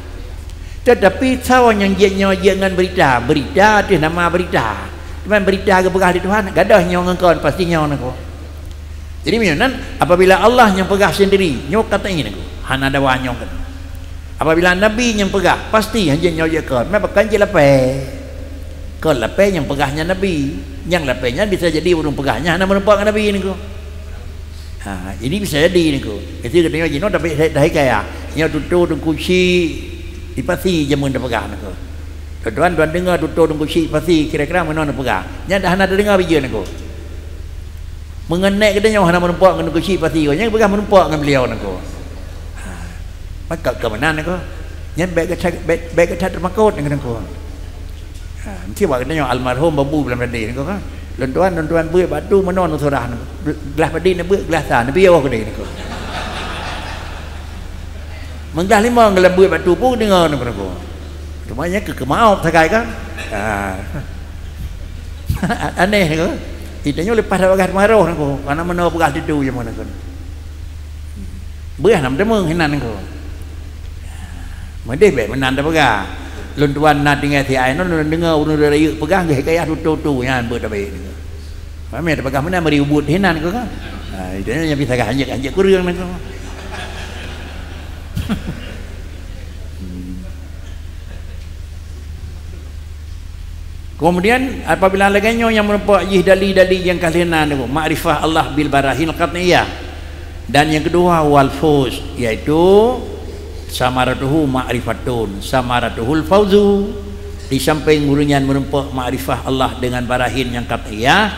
Teutapi soe nyang jeuet nyoe jeuet ngon beurita, beurita ateueh nama beurita. Teuma beurita geupeugah lé Tuhan, gadôh nyoe ngon kon, pasti nyoe niko. Jadi meunyoe nan, apabila Allah nyang peugah sendiri, nyoe qat'i niko, hana dawa nyoe keunoe. Apabila Nabi nyang peugah, pasti hanjeuet nyoe jeuet kon, meupeugah jeuet lapée. Kon lapée nyang peugah nyan Nabi, nyang lapée nyan bisa jadi ureuëng peugah nyan hana meurumpok ngon Nabi niko. Ha, ini bisa jadi niko. Jadi geutanyoe jinoe tapi dah hikayah. Nyoe tutoe Teungku Chik di Pasi jameun tapeugah niko. Tuan-tuan deungoe tutoe Teungku Chik di Pasi kira-kira meunoe neupeugah. Nyan dah hana teudeungoe bijeu niko. Meungon nek geutanyoe hana meurumpok ngon Teungku Chik di Pasi, nyan peugah meurumpok ngon beliau niko. Ha. Maka keu meunan niko. Nyan bèk gata, bèk, bèk gata teumakot nyan keuh. Ha, meusti bak geutanyoe almarhum Babu Blang Dade nyan keuh kan. Lôn tuan, lôn tuan beuet bak tu meunoe neusurah nyan. Glah padé neubeuet, glah sa neupiôh keudéh nyan keuh. Meuglah limong geulam beuet bak tu peue deungoe nyan keuh. Cuma nyan keu keumaob sagai kan. Ha. Aneh nyan keuh. Geutanyoe leupah that bagaih teumaroh nyan keuh. Kareuna meunoe peugah ditu jameun nyan keuh. Beuh na meuteumé hinan nyan keuh. Meudeh bèk meunan tapeugah. Lôn tuan na tinggai si ai nyoe lôn deungoe ureueng rayeuk peugah geuh kayah tutoe-tutoe nyan beuet tabé. Ramé tapeugah meunan meuri ubit hinan keuh kan. Ha, itu nyan bisa gah hanjeuet-hanjeuet kureueng nyan keuh. Kemudian, apabila lagèe nyoe nyang meurumpok jih dali-dali nyang ka lheueh na nyoe, makrifah Allah bil barahin qat'iyah. Dan nyang keudua, wal fuz, yaitu samaratuhu ma'rifatun, samaratuhul fauzu. Di samping ureueng nyan meurumpok makrifah Allah dengan barahin nyang qat'iyah,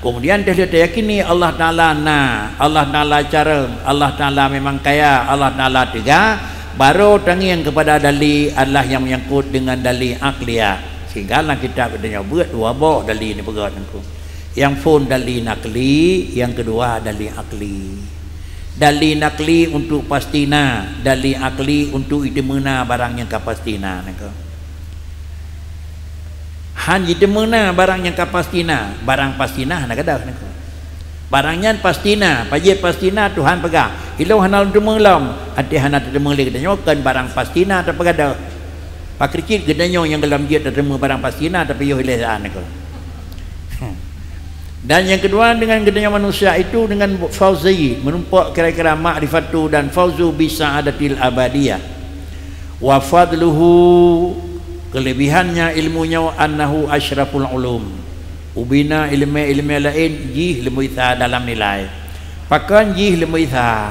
kemudian teuh lheueh tayakini Allah Taala na, Allah Taala carông, Allah Taala memang kaya, Allah Taala teuga, baru tangieng kepada dali adalah nyang menyangkut dengan dali akliyah. Sehingga lam kitab geutanyoe beuet dua boh dali neupeugah teungku. Nyang phôn dali nakli, nyang keudua dali akli. Dali nakli untuk pasti na, dali akli untuk jiteumé na barang nyang ka pasti na nyan keuh. Han jiteumé na barang nyang ka pasti na, barang pasti na hana gadôh nyan keuh. Barang nyan pasti na, pajan pasti na Tuhan peugah, ilôn hana lôn teumé lom, até hana teuteumé lé geutanyoe kon barang pasti na tapeugadôh. Pakri cit geutanyoe nyang gohlom jeuet tateumé barang pasti na tapiôh ilèe saát nyan keuh. Dan nyang keudua, dengan geutanyoe manusia itu dengan fauzi, meurumpok kira-kira makrifatu dan fauzu bi sa'adatil abadiyah. Wa fadluhu, keulebihannya ilmu nyoe, annahu asyraful ulum. Ubena ileumèe-ileumèe laén jih leubeh sa dalam nilai. Pakon jih leubeh sa?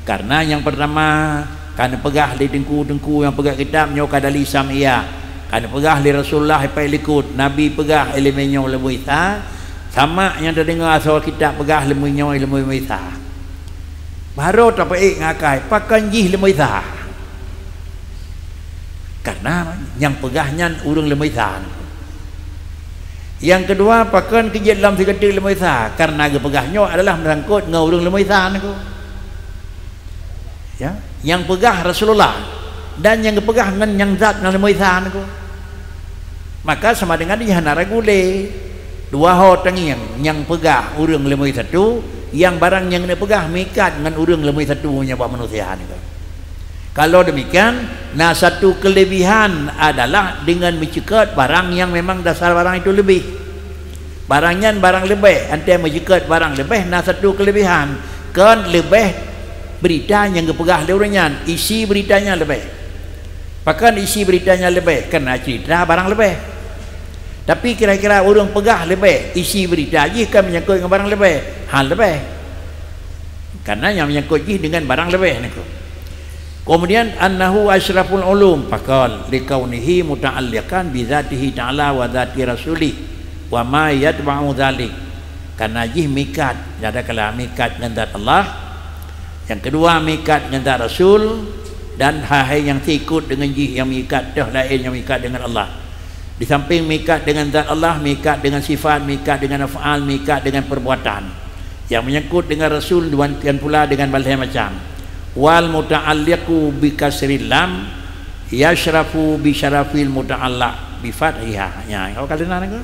Karena nyang peurtama, ka neupeugah lé teungku-teungku nyang peugah kitab nyoe ka dali sam'iyah. Ka neupeugah lé Rasulullah ipat likot, Nabi peugah ileumèe nyoe leubeh sa, sama nyang tadeungoe asoe kitab peugah ileumèe nyoe ileumèe sa. Barô tapeuék ngon akai, pakon jih leubeh sa? Karena nyang peugah nyan ureueng leubeh sa. Nyang keudua, pakon keu jeuet lom sigoe teuk leubeh sa? Karena geupeugah nyoe adalah meusangkot ngon ureueng leubeh sa nyan keuh. Ya, nyang peugah Rasulullah dan nyang geupeugah ngon nyang zat nyang leubeh sa nyan keuh. Maka sama dengan jih hana ragu lé. Dua ho tangieng, nyang peugah ureueng leubeh sa tu, nyang barang nyang neupeugah meuikat ngon ureueng leubeh sa tu nyoe bak manusia nyan keuh. Kalau demikian, na satu kelebihan adalah dengan meuceukeut barang nyang memang dasar barang itu leubeh. Barang nyan barang leubeh, anté meuceukeut barang leubeh na satu kelebihan, kon leubeh berita nyang geupeugah lé ureueng nyan, isi berita nyan leubeh. Pakon isi berita nyan leubeh? Karena cerita barang leubeh. Tapi kira-kira ureueng peugah leubeh, isi berita jih kan menyangkut ngon barang leubeh, hán leubeh. Karena nyang menyangkut jih dengan barang leubeh nyan keuh. Kemudian, annahu asyraful ulum, pakon, likaunihi muta'alliqan bi dzatihi ta'ala wa dzati rasulih, wa ma yatba'u dzalik. Karena jih meuikat, nyata kala meuikat ngon zat Allah. Nyang keudua, meuikat ngon zat Rasul, dan hai-hai nyang seuikot deungon jih nyang meuikat, toh laén nyang meuikat deungon Allah. Di samping meuikat deungon zat Allah, meuikat deungon sifat, meuikat deungon af'al, meuikat deungon perbuatan. Nyang menyangkut deungon Rasul, demikian pula deungon balhée macam. Wal muta'alliqu bi kasril lam yasyrafu bi syarafil muta'allaq bi fathiha. Nya, kau kali na nangka?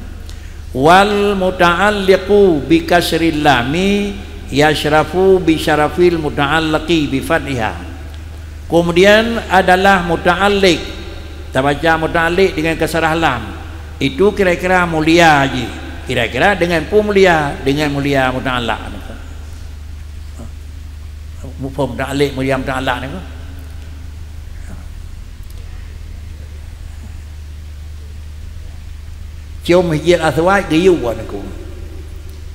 Wal muta'alliqu bi kasril lami yasyrafu bi syarafil muta'allaqi bi fathiha. Kemudian adalah muta'alliq. Tabaca muta'alliq dengan kasrah lam. Itu kira-kira mulia jih. Kira-kira dengan peue mulia? Dengan mulia muta'allaq. Muphom muta'alliq, mulia muta'allaq ni. Cium Hajar Aswad geuyue nangku.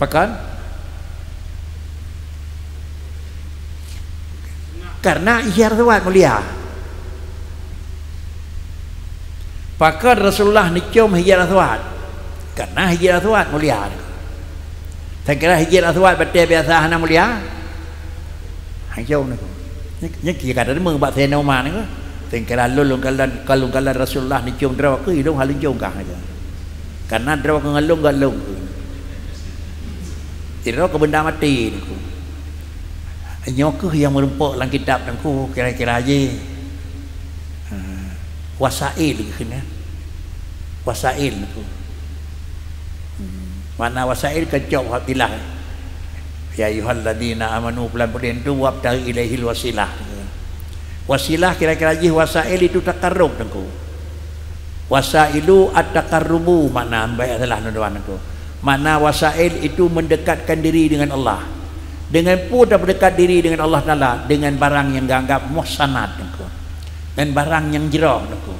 Pakon? Karena Hajar Aswad mulia. Pakon Rasulullah neucium Hajar Aswad? Karena Hajar Aswad mulia. Saya kira Hajar Aswad batée biasa hana mulia. Hana cium nangku. Nyan, nyan kira deungoe bak Sayyidina Umar nangku. Seukeura lôn lôn kalon, ka lôn kalon Rasulullah neucium droe keuh, ilôn hana lôn cium kah, kata. Karena droe keuh ngon lôn göt lôn keuh. Sidroe keuh beunda maté Teungku. Nyoe keuh nyang meurumpok lam kitab Teungku, kira-kira jih. Ha, wasail keuh nyan. Wasail Teungku. Hmm. Makna wasail kan cok wasilah. Ya ayyuhalladzina amanu, pelan-pelan tu wabtaghi ilaihil wasilah. Wasilah kira-kira jih wasail itu takarrub Teungku. Wasailu at-takarrubu makna, baik salah nuduan Teungku. Makna wasail itu mendekatkan diri dengan Allah. Dengan peue tapeudekat diri dengan Allah Taala? Dengan barang nyang geuanggap muhsanat Teungku. Ngon barang nyang jroh Teungku.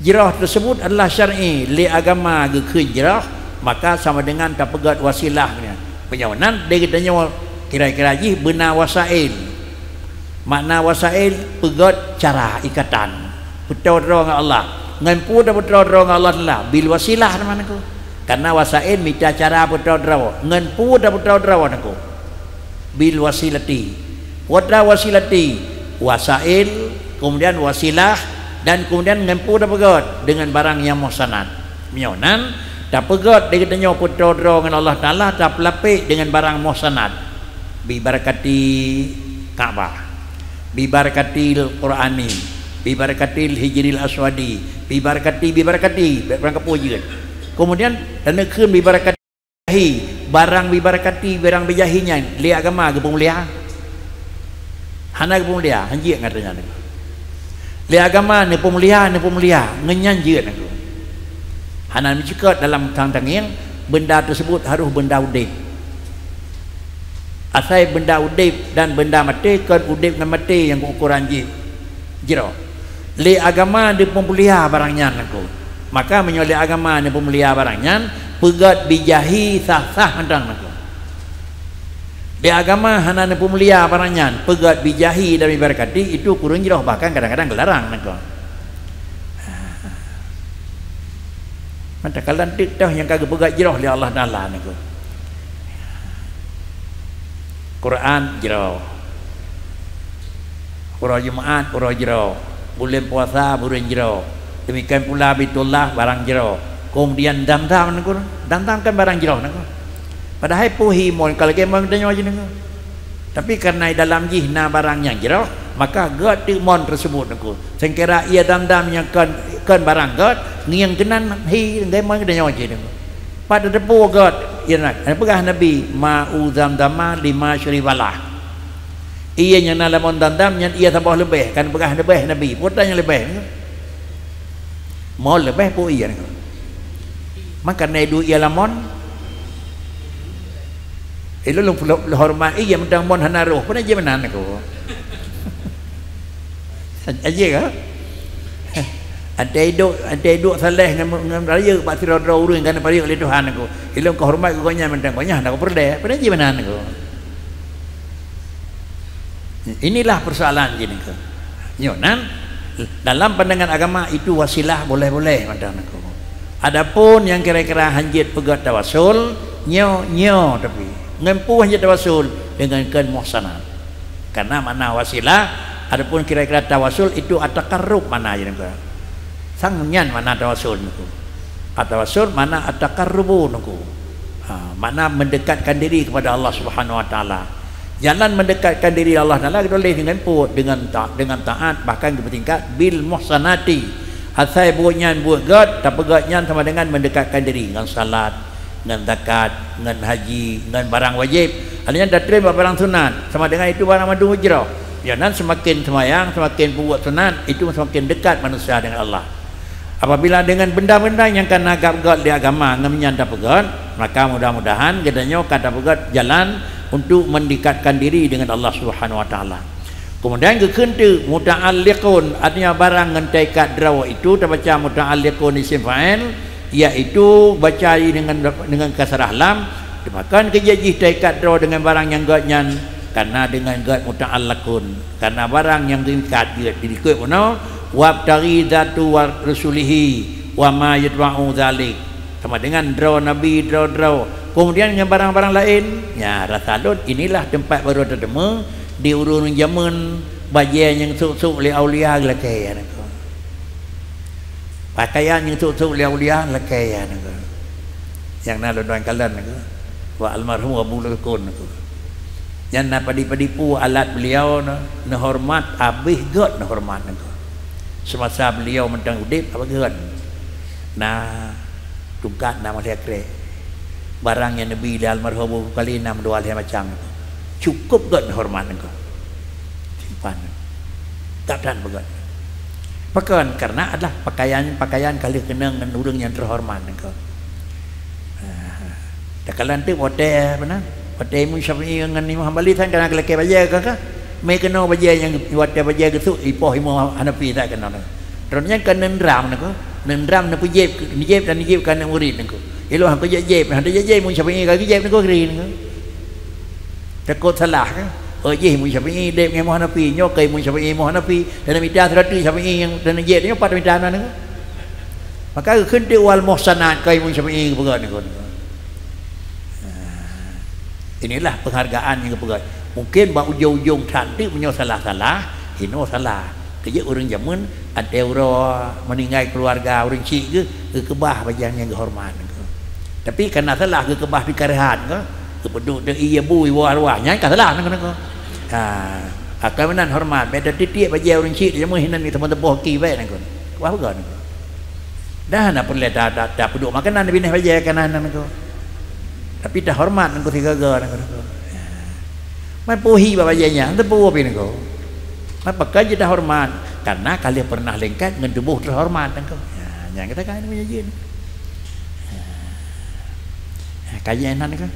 Jroh tersebut adalah syar'i, lé agama geukheun jroh, maka sama dengan tapeugöt wasilah nyan. Meunyoe nan, di geutanyoe kira-kira jih beuna wasail. Makna wasail, peugöt cara, ikatan. Peutoe droe ngon Allah. Ngon peue tapeutoe droe ngon Allah Taala? Bil wasilah teuma Teungku. Karena wasail mita cara peutoe droe. Ngon peue tapeutoe droe Teungku? Bil wasilati. Watra wasilati, wasail, kemudian wasilah, dan kemudian ngon peue tapeugöt? Dengan barang nyang muhsanat. Meunyoe nan, tapeugöt di geutanyoe peutoe droe ngon Allah Taala, tapeulapék dengan barang muhsanat. Bibarakati Ka'bah. Bibarakatil Qur'ani. Bibarakatil Hijril Aswadi. Bibarakati, bibarakati, barang kapeue jeuet. Kemudian, dan neukheun bibarakati jahi, barang bibarakati, barang bijahi nyan lé agama geupeumulia? Hana geupeumulia, han jeuet ngon nyan. Lé agama neupeumulia, neupeumulia, ngon nyan jeuet Teungku. Hana meucukot dalam tang-, tangieng, benda tersebut harus benda udeb. Asai benda udeb dan benda maté, kon udeb ngon maté nyang ukoran jih jroh. Lé agama neupeumulia barang nyan Teungku. Maka meunyoe lé agama neupeumulia barang nyan, peugöt bijahi sah-sah mantong Teungku. Lé agama hana neupeumulia barang nyan, peugöt bijahi dan bibarakati, itu kureueng jroh, bahkan kadang-kadang geularang Teungku. Mata kalon teuk toh nyang ka geupeugöt jroh lé Allah Taala Teungku. Quran jroh. Uroe Jumaat, uroe jroh. Buleuen puasa, buleuen jroh. Demikian pula Baitullah, barang jroh. Kemudian Zamzam Teungku. Zamzam kan barang jroh Teungku. Padahai peue hi mon, ka lagèe mon geutanyoe jih Teungku. Tapi karena dalam jih na barang nyang jroh, maka göt teuk mon tersebut Teungku. Seungkira ié Zamzam nyang kon, kon barang göt, ngieng keunan hi lagèe mon geutanyoe jih Teungku. Pat tateupeue göt, ié na, peugah Nabi, "Ma'u Zamzama lima syuribalah." Ié nyang na lam mon Zamzam nyan ié saboh leubeh, kan peugah leubeh Nabi. Peue nyang leubeh? Mon leubeh peue ié Teungku. Maka na duek ié lam mon. Eh, lôn, lôn, lôn horeumat ié mantong mon hana roh. Peue na jih meunan Teungku. Aja ka? Até duek, até duek saleh ngon, ngon rayeuk bak sidroe-droe ureueng ka neuparayeuk lé Tuhan Teungku. Ilôn ka horeumat keu gobnyan mantong, gobnyan hana kupeureulèe. Peue na jih meunan Teungku. Inilah persoalan jih Teungku. Nyoe nan, dalam pandangan agama itu wasilah boleh-boleh mantong Teungku. Adapun nyang kira-kira hanjeuet peugöt tawasul, nyoe, nyoe tapi. Ngon peue hanjeuet tawasul? Dengan kon muhsanat. Karena makna wasilah, adapun kira-kira tawasul itu at-taqarrub makna jih Teungku. Sang nyan makna tawasul Teungku. At-tawasul makna at-taqarrubu Teungku. Ha, makna mendekatkan diri kepada Allah Subhanahu Wa Taala. Jalan mendekatkan diri Allah Taala kita boleh dengan put, dengan ta-, dengan taat, bahkan bertingkat bil muhsanati. Asai buet nyan buet göt, tapeugöt nyan sama dengan mendekatkan diri ngon salat, ngon zakat, ngon haji, ngon barang wajéb. Hal nyan tatrém bak barang sunat, sama dengan itu barang mandum jroh. Nyoe nan semakin seumayang, semakin peubuet sunat, itu semakin dekat manusia dengan Allah. Apabila dengan benda-benda nyang ka na göt-göt di agama ngon nyan tapeugöt, maka mudah-mudahan geutanyoe ka tapeugöt jalan untuk mendekatkan diri dengan Allah Subhanahu Wa Taala. Kemudian geukheun teuk muta'alliqun, artinya barang ngon taikat droe itu tabaca muta'alliqun isim fa'il, yaitu baca dengan, dengan kasrah lam, teuma kon keu jih taikat droe dengan barang nyang göt nyan, karena dengan göt muta'allaqun, karena barang nyang geuikat jeuet dilikot bunoe, wabtaghi dzatu wa rusulihi wa ma yatba'u dzalik. Sama dengan droe nabi, droe-droe. Kemudian ngon barang-barang laén, nya rasa lôn inilah teumpat barô tateumé di ureueng jameun Bajée nyang sôk-sôk lé aulia lakée nyan keuh. Pakaian nyang sôk-sôk lé aulia lakée nyan keuh. Nyang na lôn kalon nyan keuh. Bak almarhum Abu Lukon nyan keuh. Nyan na padub-padub peue alat beliau na, neuhormat, abéh gét neuhormat nyan keuh. Semasa beliau mantong udeb, abéh gét. Na tungkat, na maté krek. Barang nyang neubi lé almarhum Abu Kali na meudua lhée macam. Cukup gét hormat nyan keuh. Simpan. Gét that beugét. Pakon? Karena adalah pakaian, pakaian ka lheueh keunong ngon ureuëng nyang teuhormat nyan keuh. Ah, takalon teuk watée, apa nan? Watée Imam Syafi'i ngon Imam Hambali, tan kana geulakée bajée ka, ka? Mé keunoe bajée nyang watée bajée geusôk ipoh Imam Hanafi, tan keunoe. Droeneuh nyan ka neundram nyan keuh. Neundram, neupeujieb, neujieb dan neujieb keu aneuk murit nyan keuh. Ilôn han kujak jieb, han tajak jieb, Imam Syafi'i ka geujeb nyan keuh, kri nyan keuh. Takot salah kan? Oh, jih Imam Syafi'i deb ngon Imam Hanafi, nyoe ka Imam Syafi'i, Imam Hanafi, dan mita seuratus Syafi'i nyang dan jieb nyoe pat mita nan nyan keuh. Maka geukheun teuk wal muhsanat ka Imam Syafi'i geupeugah nyan keuh. Nah, inilah penghargaan nyang geupeugah. Mungkin bak ujong-ujong that teuk meunyoe salah-salah, hinoe salah. Keujeuet ureuëng jameun, watée uroe meuninggai keuluwarga ureuëng chik geuh, geukeubah bajang nyang geuhoreumat nyan keuh. Tapi kana salah geukeubah pih ka reuhat keuh, geupeuduek di ié bu iwoe arwah, nyan ka salah nyan keuh. Ha, akai meunan horeumat, bék tatitiek bajée ureuëng chik jameun hinan teuma teuboh ki bék nyan keuh. Keubah peugah nyan keuh. Dah na peureulée ta-, ta-, tapeuduek makanan binéh bajée ka nan nyan keuh. Tapi tahoreumat nyan keuh sigaga nyan keuh. Man puhi bak bajée nyan, teupeue pih nyan keuh. Man pakon jih tahoreumat? Karena ka lheueh peureunah lengket ngon tuboh teuhoreumat nyan keuh. Ya, nyan gata ka nyan jih. Ya. Ya, ka jih nan keuh.